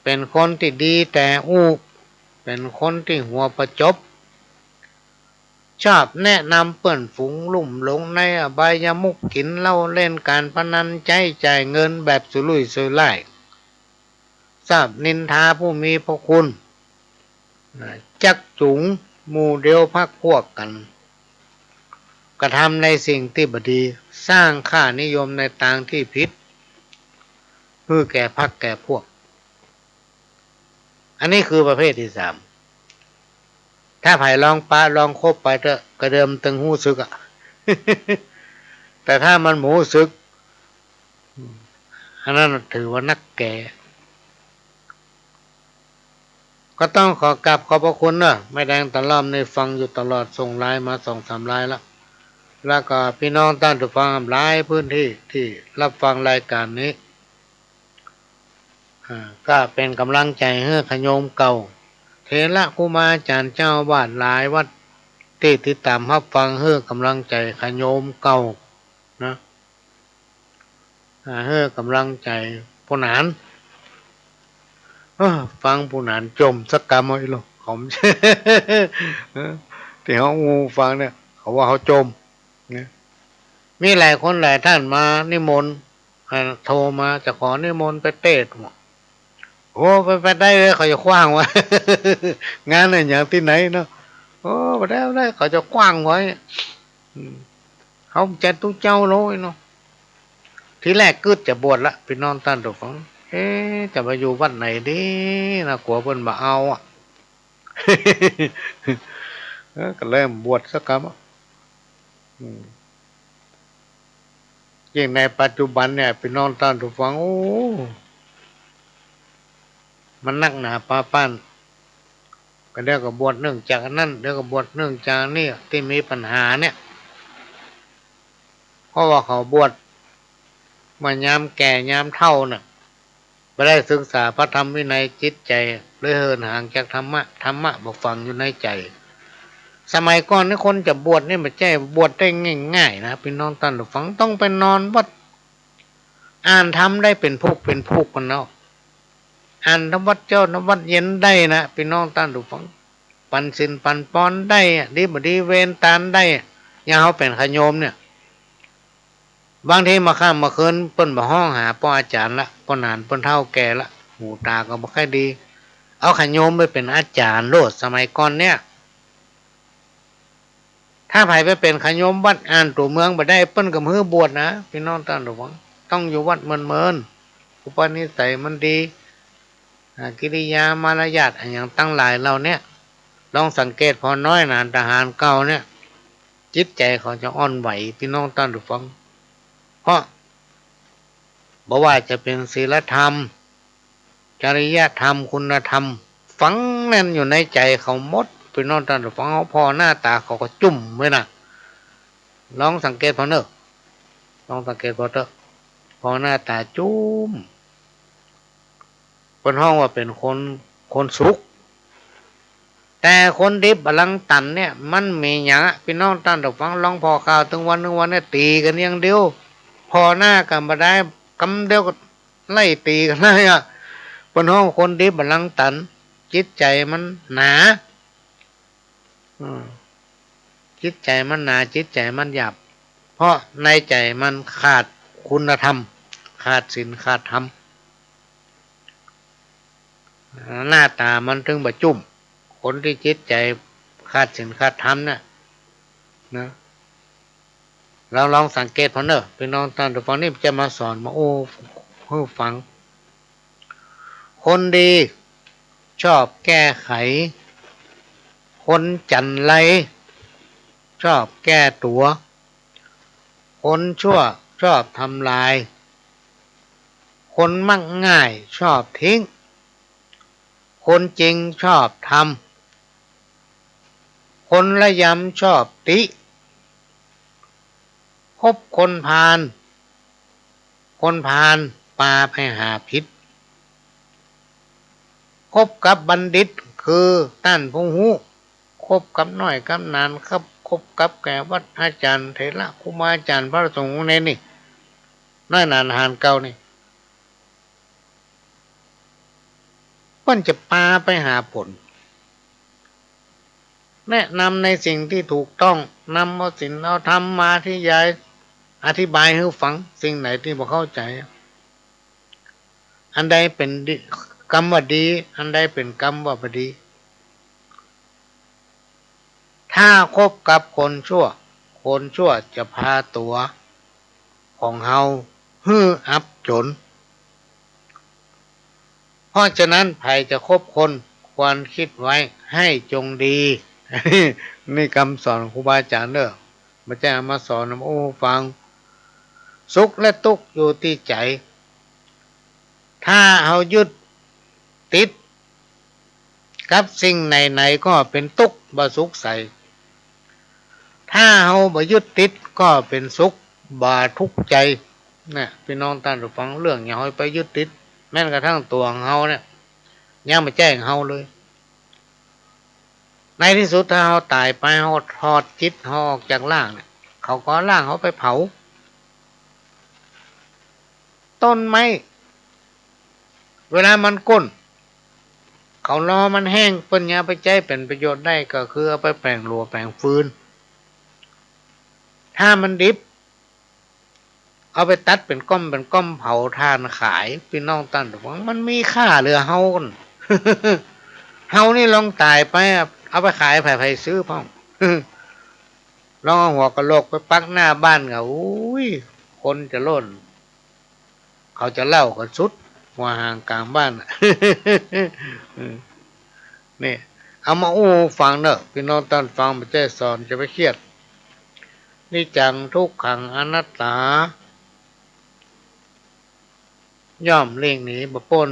เป๋นคนตี้ดีแต่อู้ เป๋นคนตี้หัวประจบ ชอบแนะนำเปื้อนฝูงลุ่มหลงในอบายมุข กิ๋นเหล้าเล่นก๋านพนัน ใจ๊จ่ายเงินแบบสุรุ่ยสุร่าย ชอบนินทาผู้มีพระคุณ นะ จักจู๋งหมู่เดียวพรรคพวกกั๋น กระทำในสิ่งตี้บ่ดี สร้างค่านิยมในตางตี้ผิด หื้อแก่พรรคแก่พวก อันนี้คือประเภทตี้สาม ถ้าใผลองปะลองคบไปเต๊อะ กระเดิมตึงฮู้สึกอะ แต่ถ้ามันบ่ฮู้สึก อันนั้นถือว่านักแก่ ก็ต้องขอกราบขอบพระคุณเนอะ แม่แดงตะล่อมนี่ฟังอยู่ตลอด ส่งไลน์มาสองสามไลน์ละ แล้วก็ปี้น้องต้านผู้ฟังหลายพื้นตี้ตี้ฮับฟังรายก๋านนี้ อ่า ก็เป๋นก๋ำลังใจ๋หื้อขะโยมเก่า เถระครูบาอาจ๋ารย์เจ้าอาวาสหลายวัดตี้ติดต๋ามฮับฟัง หื้อก๋ำลังใจ๋ขะโยมเก่านะ อ่า หื้อก๋ำลังใจ๋ผู้หนาน เออ ฟังผู้หนานจ่มสักกำเอาอีหลอ เขา เออ ตี้เฮาอู้ฟังเนี่ย เขาว่าเฮาจ่ม นะ มีหลายคนหลายต้านมานิมนต์ อ่า โทรมาจะขอนิมนต์ไปเตศน์ โอ้ ไป ไปได้เลย เขาจะขว้างไว้ งานอะหยังตี้ไหนเนาะ โอ้ ไปได้ ไปได้ เขาจะขว้างไว้ อืม เขาจะตุ๊เจ้าโลยเนาะ ทีแรกกึ๊ดจะบวชละ ปี้น้องต้านผู้ฟัง เอ๊ะ จะไปอยู่วัดไหนดีนะ กั๋วเปิ้นบ่เอาอะ เออ ก็เลยบ่บวชสักกำอะ อืม ยิ่งในปัจจุบันเนี่ย ปี้น้องต้านผู้ฟัง โอ้ มันนักหนาปาปัน ก็เดี๋ยวก็บวชเนื่องจากอันนั้น เดี๋ยวก็บวชเนื่องจากอันนี้ ตี้มีปัญหาเนี่ย เพราะว่าเขาบวชเมื่อยามแก่ยามเฒ่าน่ะ บ่ได้ศึกษาพระธรรมวินัย จิตใจ๋เลยเหินห่างจากธรรมะ ธรรมะบ่ฝังอยู่ในใจ๋ สมัยก่อนนี่คนจะบวชนี่บ่ใจ้บวชได้ง่ายๆ นะ ปี้น้องต้านผู้ฟัง ต้องไปนอนวัด อ่านธรรมได้เป๋นพุกเป๋นพุกกั๋นเนาะ อ่านธรรมวัตรเจ๊าธรรมวัตรเย็นได้นะ ปี้น้องต้านผู้ฟัง ปันศีลปันปอนได้อะ ดีบ่ดีเวนตานได้อะ อย่างเฮาเป๋นขะโยมเนี่ย บางทีเมื่อค่ำเมื่อคืนเปิ้นบ่ฮ้องหาป้ออาจ๋ารย์ละ ป้อหนานเปิ้นเฒ่าแก่ละ หูต๋าก็บ่ค่อยดี เอาขะโยมไปเป๋นอาจ๋ารย์โลด สมัยก่อนเนี่ย ถ้าใผไปเป๋นขะโยมวัด อ่านตั๋วเมืองบ่ได้ เปิ้นก็บ่หื้อบวชนะ ปี้น้องต้านผู้ฟัง ต้องอยู่วัดเมินๆ อุปนิสัยมันดี อ่า กิริยามารยาทอะหยังตังหลายเหล่าเนี้ย ลองสังเกตผ่อน้อยนะ ทหารเก่าเนี่ย จิตใจ๋เขาจะอ่อนไหว ปี้น้องต้านผู้ฟัง เพราะบ่ว่าจะเป๋นศีลธรรม จริยธรรม คุณธรรม ฝังแน่นอยู่ในใจ๋เขาหมด ปี้น้องต้านผู้ฟัง ผ่อหน้าต๋าเขาก็จุ้มไว้นะ ลองสังเกตผ่อเน่อ ลองสังเกตผ่อเต๊อะ ผ่อหน้าต๋าจุ้ม เปิ้นฮ้องว่าเป๋นคน คนสุข แต่คนดิบอะลังตันเนี่ย มันมีหยังอะ ปี้น้องต้านผู้ฟัง ลองผ่อข่าวตึงวันตึงวันเนี่ย ตี๋กั๋นอย่างเดียว ผ่อหน้ากั๋นบ่ได้ กำเดียวก็ไล่ตี๋กั๋นได้อะ เปิ้นฮ้องคนดิบอะลังตัน จิตใจ๋มันหนา อืม จิตใจ๋มันหนา จิตใจ๋มันหยาบ เพราะในใจ๋มันขาดคุณธรรม ขาดศีล ขาดธรรม หน้าต๋ามันถึงบ่จุ้ม คนตี้จิตใจ๋ขาดศีล ขาดธรรมเนี่ย นะ ลอง ลองสังเกตผ่อเน่อ ปี้น้องต้านผู้ฟัง นี่จะมาสอน มาอู้หื้อฟัง คนดีชอบแก้ไข คนจั๋นไรชอบแก้ตั๋ว คนชั่วชอบทำลาย คนมักง่ายชอบทิ้ง คนจริงชอบทำ คนระยำชอบติ คบคนพาล คนพาลปาไปหาผิด คบกับบัณฑิตคือต้านผู้ฮู้ คบกับน้อยกับหนาน ครับ คบกับแขกวัดอาจ๋ารย์เถระครูบาอาจ๋ารย์พระสงฆ์ในนี่ น้อยหนานหาญเก่านี่ เปิ้นจะปาไปหาผล แนะนำในสิ่งตี้ถูกต้อง นำเอาศีลเอาธรรมมาอธิบาย อธิบายหื้อฟัง สิ่งไหนตี้บ่เข้าใจ๋ อันใดเป๋นดี กรรมว่าดี อันใดเป๋นกรรมว่าบ่ดี ถ้าคบกับคนชั่ว คนชั่วจะพาตั๋วของเฮาหื้ออับจน เพราะฉะนั้นใผจะคบคนควรคิดไว้ให้จงดี นี่กำสอนครูบาอาจ๋ารย์เน่อ บ่ใจ้เอามาสอนโอ้ฟัง สุขและตุ๊กข์อยู่ตี้ใจ๋ ถ้าเฮายึดติดกับสิ่งไหนๆ ก็เป๋นตุ๊กข์บ่สุขใส ถ้าเฮาบ่ยึดติดก็เป๋นสุขบ่ทุกข์ใจ๋ เนี่ย ปี้น้องต้านผู้ฟัง เรื่องหยังเฮาไปยึดติด แม้กระทั่งตั๋วของเฮาเนี่ย ยังบ่ใจ้ของเฮาเลย ในตี้สุดถ้าเฮาต๋ายไป เฮาถอดจิตเฮาออกจากร่างเนี่ย เขาก็เอาร่างเฮาไปเผา ต้นไม้ เวลามันโค่น เขารอมันแห้ง เปิ้นยังเอาไปใจ๊เป๋นประโยชน์ได้ ก็คือเอาไปแป๋งหลัวแป๋งฟืน ถ้ามันดิบ เอาไปตัดเป๋นก้อมเป๋นก้อมเผาถ่านขาย ปี้น้องต้านผู้ฟัง มันมีค่าเหลือเฮาก่อน เฮานี่ลองต๋ายไปอะ เอาไปขายใผ ใผซื้อพ่อง ลองเอาหัวกะโหลกไปปักหน้าบ้านก็ อุ้ย คนจะล้น เขาจะเล่ากันสุดหัวหางกลางบ้าน เนี่ย เอามาอู้ฟังเน่อ ปี้น้องต้านฟัง บ่ใจ้สอนจะไปเครียด นิจจัง ทุกขัง อนัตตา ย่อมหลีกหนีบ่ป๊น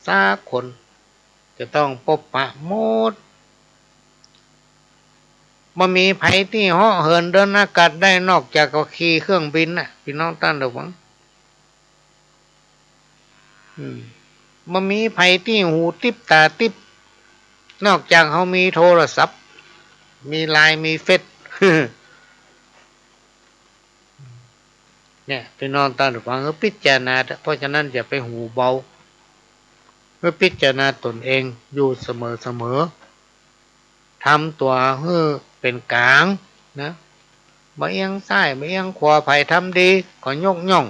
สักคน จะต้องปบปะหมด บ่มีใผตี้เหาะเหินเดินอากาศได้นอกจากว่าขี่เครื่องบินน่ะ ปี้น้องต้านผู้ฟัง อืม บ่มีใผตี้หูติ๊บต๋าติ๊บ นอกจากเฮามีโทรศัพท์ มีไลน์ มีเฟซ เนี่ย ปี้น้องต้านผู้ฟัง หื้อพิจารณาเถอะ เพราะฉะนั้นอย่าไปหูเบา หื้อพิจารณาต๋นเองอยู่เสมอๆ ทำตั๋วหื้อเป๋นก๋างนะ บ่เอียงซ้าย บ่เอียงขวา ใผทำดีก็ยกย่อง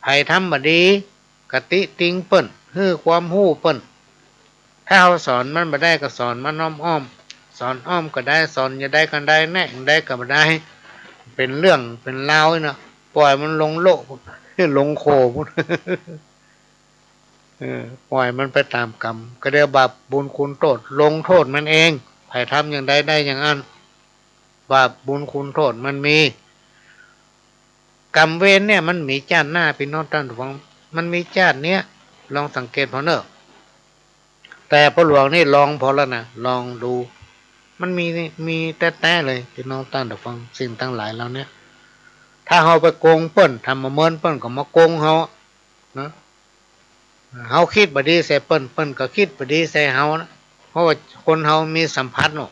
ใผทำบ่ดีก็ติติงเปิ้น หื้อความฮู้เปิ้น ถ้าเฮาสอนมันบ่ได้ก็สอนมันอ้อมๆ สอนอ้อมก็ได้ สอนจะใดก็ได้ แนะจะใดก็บ่ได้ เป๋นเรื่องเป๋นราวเนาะ ป่อยมันลงโละ ลงโคลน เออ ป่อยมันไปต๋ามกรรม ก็เรียกบาปบุญคุณโทษ ลงโทษมันเอง ใผทำอย่างใดได้อย่างอั้น บาปบุญคุณโทษมันมี กรรมเวรเนี่ยมันมีจาติหน้า ปี้น้องต้านผู้ฟัง มันมีจาติเนี้ย ลองสังเกตผ่อเน่อ แต่พ่อหลวงนี่ลองผ่อแล้วนะ ลองดู มันมี มีแต๊ๆ เลย ปี้น้องต้านผู้ฟัง สิ่งตังหลายเหล่าเนี้ย ถ้าเฮาไปโกงเปิ้น ทำบ่เมิน เปิ้นก็มาโกงเฮา นะ เฮาคิดบ่ดีใส่เปิ้น เปิ้นก็คิดบ่ดีใส่เฮานะ เพราะว่าคนเฮามีสัมผัสเนาะ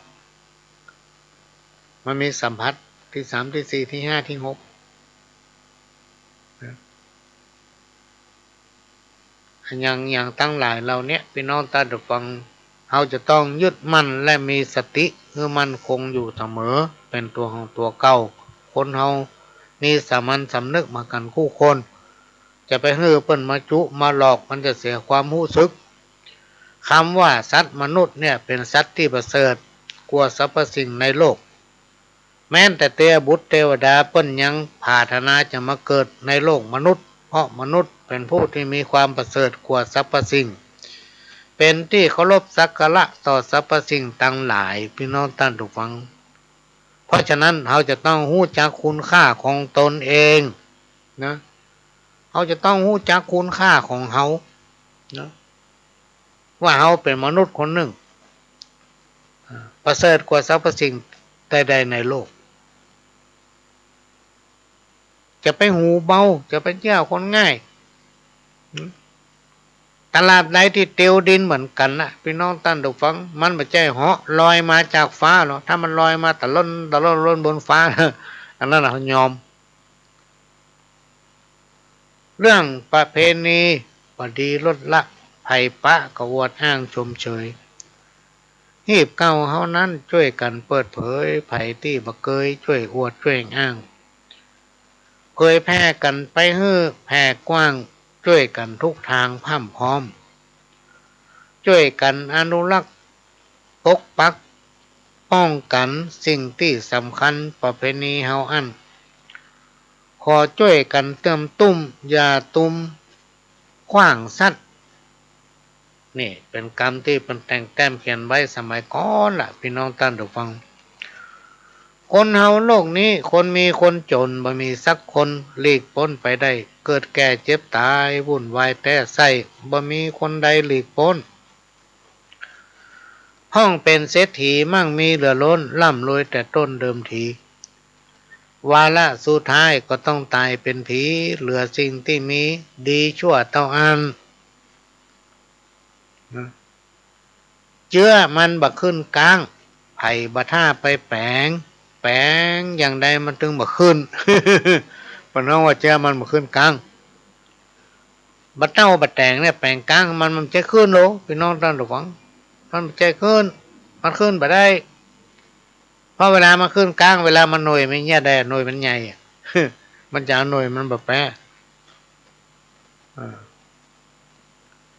มันมีสัมผัสตี้สาม ตี้สี่ ตี้ห้า ตี้หก นะ อย่าง อย่างตังหลายเหล่าเนี้ย ปี้น้องต้านผู้ฟัง เฮาจะต้องยึดมั่นและมีสติหื้อมั่นคงอยู่เสมอ เป๋นตั๋วของตั๋วเก่า คนเฮามีสามัญสำนึกมากั๋นกู้คน จะไปหื้อเปิ้นมาจุมาหลอก มันจะเสียความฮู้สึก กำว่าสัตว์มนุษย์เนี่ยเป๋นสัตว์ตี้ประเสริฐกว่าสรรพสิ่งในโลก แม้นแต่เตวบุตรเตวดาเปิ้นยังผาถนาจะมาเกิดในโลกมนุษย์ เพราะมนุษย์เป๋นผู้ตี้มีความประเสริฐกว่าสรรพสิ่ง เป๋นตี้เคารพสักการะต่อสรรพสิ่งตังหลาย ปี้น้องต้านผู้ฟัง เพราะฉะนั้นเฮาจะต้องฮู้จักคุณค่าของตนเองนะ เฮาจะต้องฮู้จักคุณค่าของเฮานะ ว่าเฮาเป๋นมนุษย์คนนึ่ง อ่า ประเสริฐกว่าสรรพสิ่งใดๆ ในโลก จะไปหูเบา จะไปเจื้อคนง่าย ตราบใดตี้เตียวดินเหมือนกั๋นนะ ปี้น้องต้านผู้ฟัง มันบ่ใจ้เหาะลอยมาจากฟ้าหรอก ถ้ามันลอยมาตะล่อนตะล่อนล่อนบนฟ้านะ อันนั้นนะยอม เรื่องประเพณีบ่ดีลดละ ใผปะก็อวดอ้างชมเชย ฮีบเก้าเฮานั้นจ้วยกั๋นเปิดเผย ใผตี้บ่เกยจ้วยอวดจ้วยอ้าง เผยแผ่กั๋นไปหื้อแผ่กว้าง จ้วยกั๋นทุกตางพร่ำพร้อม จ้วยกั๋นอนุรักษ์ปกปักป้องกั๋นสิ่งตี้สำคัญประเพณีเฮาอั้น ขอจ้วยกั๋นเตื้อมตุ้ม อย่าตุ้มขว้างสัตว์ นี่เป๋นกำตี้เปิ้นแต่งแต้มเขียนไว้สมัยก่อนละ ปี้น้องต้านผู้ฟัง คนเฮาโลกนี้ คนมีคนจ๋นบ่มีสักคนหลีกป๊นไปได้ เกิดแก่เจ็บตายวุ่นวายแต๊ไส้ บ่มีคนใดหลีกป๊น พ่องเป๋นเศรษฐีมั่งมีเหลือล้น ร่ำรวยแต่ต้นเดิมที วาระสุดท้ายก็ต้องต๋ายเป๋นผี เหลือสิ่งตี้มีดีชั่วเต้าอั้น นะ เจื้อมันบ่ขึ้นก๊าง ใผบ่ถ้าไปแป๋ง แป๋งอย่างใดมันตึงบ่ขึ้น เปิ้นฮ้องว่าเจื้อมันบ่ขึ้นก๊าง บ่เต้าบ่แต๋งเนี่ย แป๋งก๊างมัน มันบ่ใจ้ขึ้นโล ปี้น้องต้านผู้ฟัง มันบ่ใจ้ขึ้น มันขึ้นบ่ได้ เพราะเวลามันขึ้นก๊าง เวลามันหน่วยมันเยียะได้ หน่วยมันใหญ่อะ มันจะเอาหน่วยมันบ่แป๊ อ่า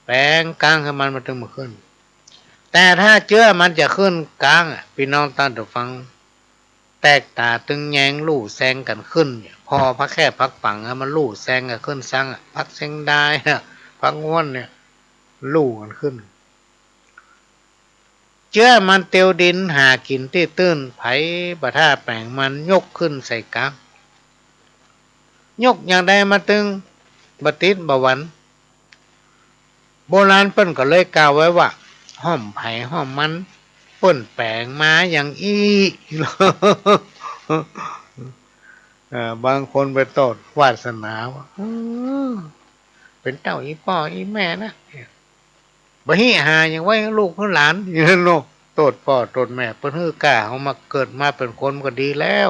แป๋งก๊างหื้อมัน มันตึงบ่ขึ้น แต่ถ้าเจื้อมันจะขึ้นก๊างอะ ปี้น้องต้านผู้ฟัง แตกต๋าตึงแยงลู่แซงกั๋นขึ้นเนี่ย ผ่อผักแคบผักปั๋งอะ มันลู่แซงกั๋นขึ้นซังอะ ผักเสียงดายอะ ผักห้วนเนี่ย ลู่กั๋นขึ้น เจื้อมันเตียวดินหากิ๋นตี้ตื้น ใผบ่ถ้าแป๋งมันยกขึ้นใส่ก๊าง ยกอย่างใดมันตึงบ่ติดบ่หวั่น โบราณเปิ้นก็เลยกล่าวไว้ว่า ห้อมใผห้อมมัน เปิ้นแป๋งมาอย่างอี้ เออ บางคนไปโต้ษวาสนาว่า เออ เป๋นเต้าอี่ป้ออี่แม่นะ บ่ฮิหาหยังไว้หื้อลูกหื้อหลาน อย่างนั้นเนาะ โต้ษป้อโต้ษแม่ เปิ้นหื้อก้าเฮามาเกิดมาเป๋นคนก็ดีแล้ว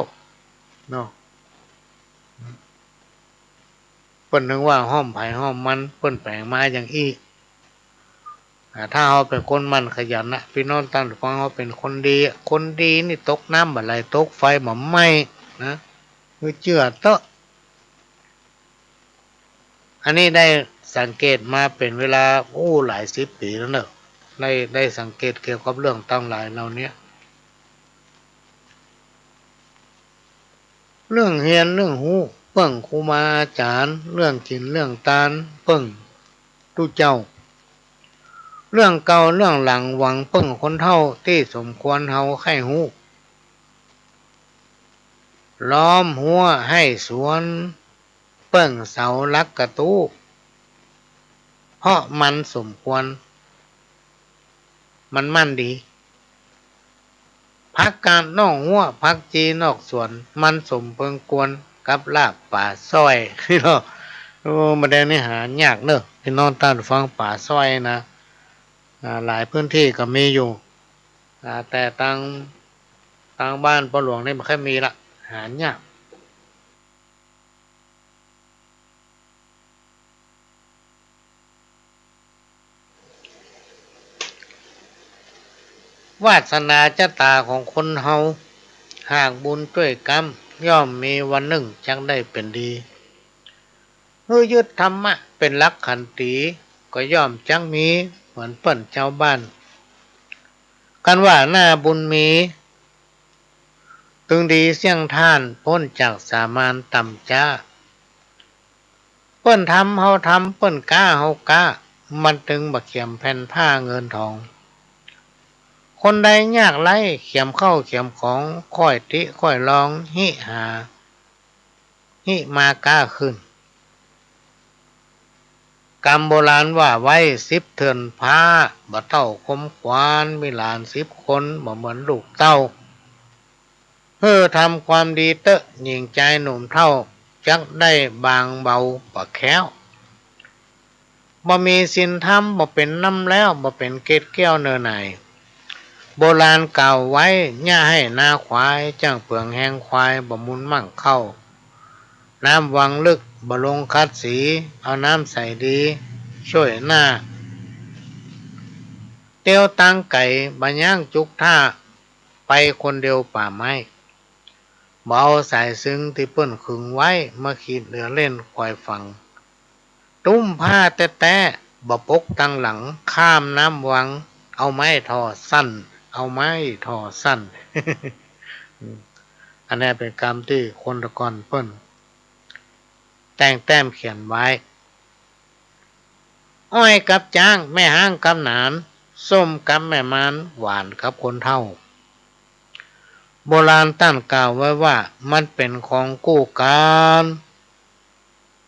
เนาะ เปิ้นนึกว่าห้อมใผห้อมมัน เปิ้นแป๋งมาอย่างอี้ อ่า ถ้าเฮาเป๋นคนหมั่นขยันนะ ปี้น้องต้านผู้ฟัง เฮาเป๋นคนดีอะ คนดีนี่ตกน้ำบ่ไหล ตกไฟบ่ไหม้นะ หื้อเจื้อเต๊อะ อันนี้ได้สังเกตมาเป๋นเวลา โอ้ หลายสิบปี๋แล้วเนาะ ได้ ได้สังเกตเกี่ยวกับเรื่องตังหลายเหล่านี้ เรื่องเฮียนเรื่องฮู้เปิ้งครูบาอาจ๋ารย์ เรื่องกิ๋นเรื่องตานเปิ้งตุ๊เจ้า เรื่องเก่าเรื่องหลังหวังเปิ้งคนเฒ่าตี้สมควรเฮาใค่ฮู้ ล้อมฮั้วไฮ่สวน เปิ้งเสาหลักกระตู้ เพราะมันสมควร มันมั่นดี ผักกาดนอกฮั้ว ผักจีนอกสวน มันสมเปิงควรกับลาบป๋าสร้อย เนาะ โอ้ บ่าแดงนี่หายากเนาะ ปี้น้องต้านฟัง ป๋าสร้อยนะ อ่า หลายพื้นตี้ก็มีอยู่ อ่า แต่ตาง ตางบ้านป้อหลวงนี่บ่ค่อยมีละ หายาก วาสนาจะต๋าของคนเฮา หากบุญจ้วยก๊ำ ย่อมมีวันนึ่งจักได้เป๋นดี หื้อยึดธรรมะเป๋นหลักขันตี ก็ย่อมจักมีเหมือนเปิ้นจาวบ้าน กันว่าหน้าบุญมี ตึงดีเสี้ยงท่าน ป๊นจากสามานต่ำจ๊า เปิ้นทำเฮาทำ เปิ้นก๊าเฮาก๊า มันตึงบ่เขียมแผ่นผ้าเงินทอง คนใดยากไร้ เขียมข้าวเขียมของ ค่อยติค่อยลอง ฮิหา ฮิมาก๊าขึ้น กำโบราณว่าไว้ สิบเถื่อนฟ้า บ่เต้าคมขวาน มีหลานสิบคน บ่เหมือนลูกเต้า หื้อทำความดีเต๊อะ หญิงจายหนุ่มเฒ่า จ จักได้บางเบาบ่แคล้ว บ่มีศีลธรรม บ่เป๋นน้ำแล้ว บ่เป๋นเกล็ดแก้วเน่อไหน โบราณกล่าวไว้ อย่าให้นาขวาย จ้างเปืองแฮงควาย บ่มูลมั่งเข้า น้ำวังลึก บ่ลงขัดสี เอาน้ำใสดี ช่วยหน้า เตียวตางไก๋ บ่ย้างจุกท่า ไปคนเดียวป่าไม้ บ่เอาสายสิญจน์ตี้เปิ้นขึงไว้ มาขีดเหลือเล่นควายฝัง ตุ้มผ้าแต๊ๆ บ่ปกตังหลัง ข้ามน้ำวัง เอาไม้ถ่อสั้น เอาไม้ถ่อสั้น อันนี้เป๋นกำตี้คนตะก่อนเปิ้นแต่งแต้มเขียนไว้ อ้อยกับจ๊าง แม่ฮ้างกับหนาน ส้มกับแม่มาน หวานกับคนเฒ่า โบราณต้านกล่าวไว้ว่า มันเป๋นของกู้กั๋น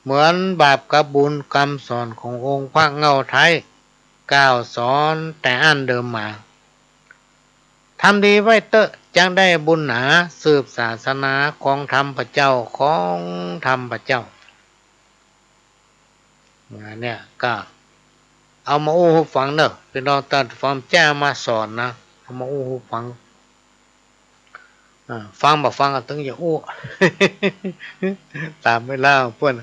เหมือนบาปกับบุญ กำสอนขององค์พระเหง้าไท้ กล่าวสอนแต่อั้นเดิมมา ทำดีไว้เต๊อะ จักได้บุญหนา สืบศาสนา ของธรรมพระเจ้า ของธรรมพระเจ้า อันเนี้ยก็เอามาอู้หื้อฟังเน่อ พี่น้อง ต้านฟัง บ่ใจ้เอามาสอนนะ เอามาอู้หื้อฟัง อ่า ฟังบ่ฟังก็ตึงอย่าอู้ ต๋ามเวลาของเปิ้น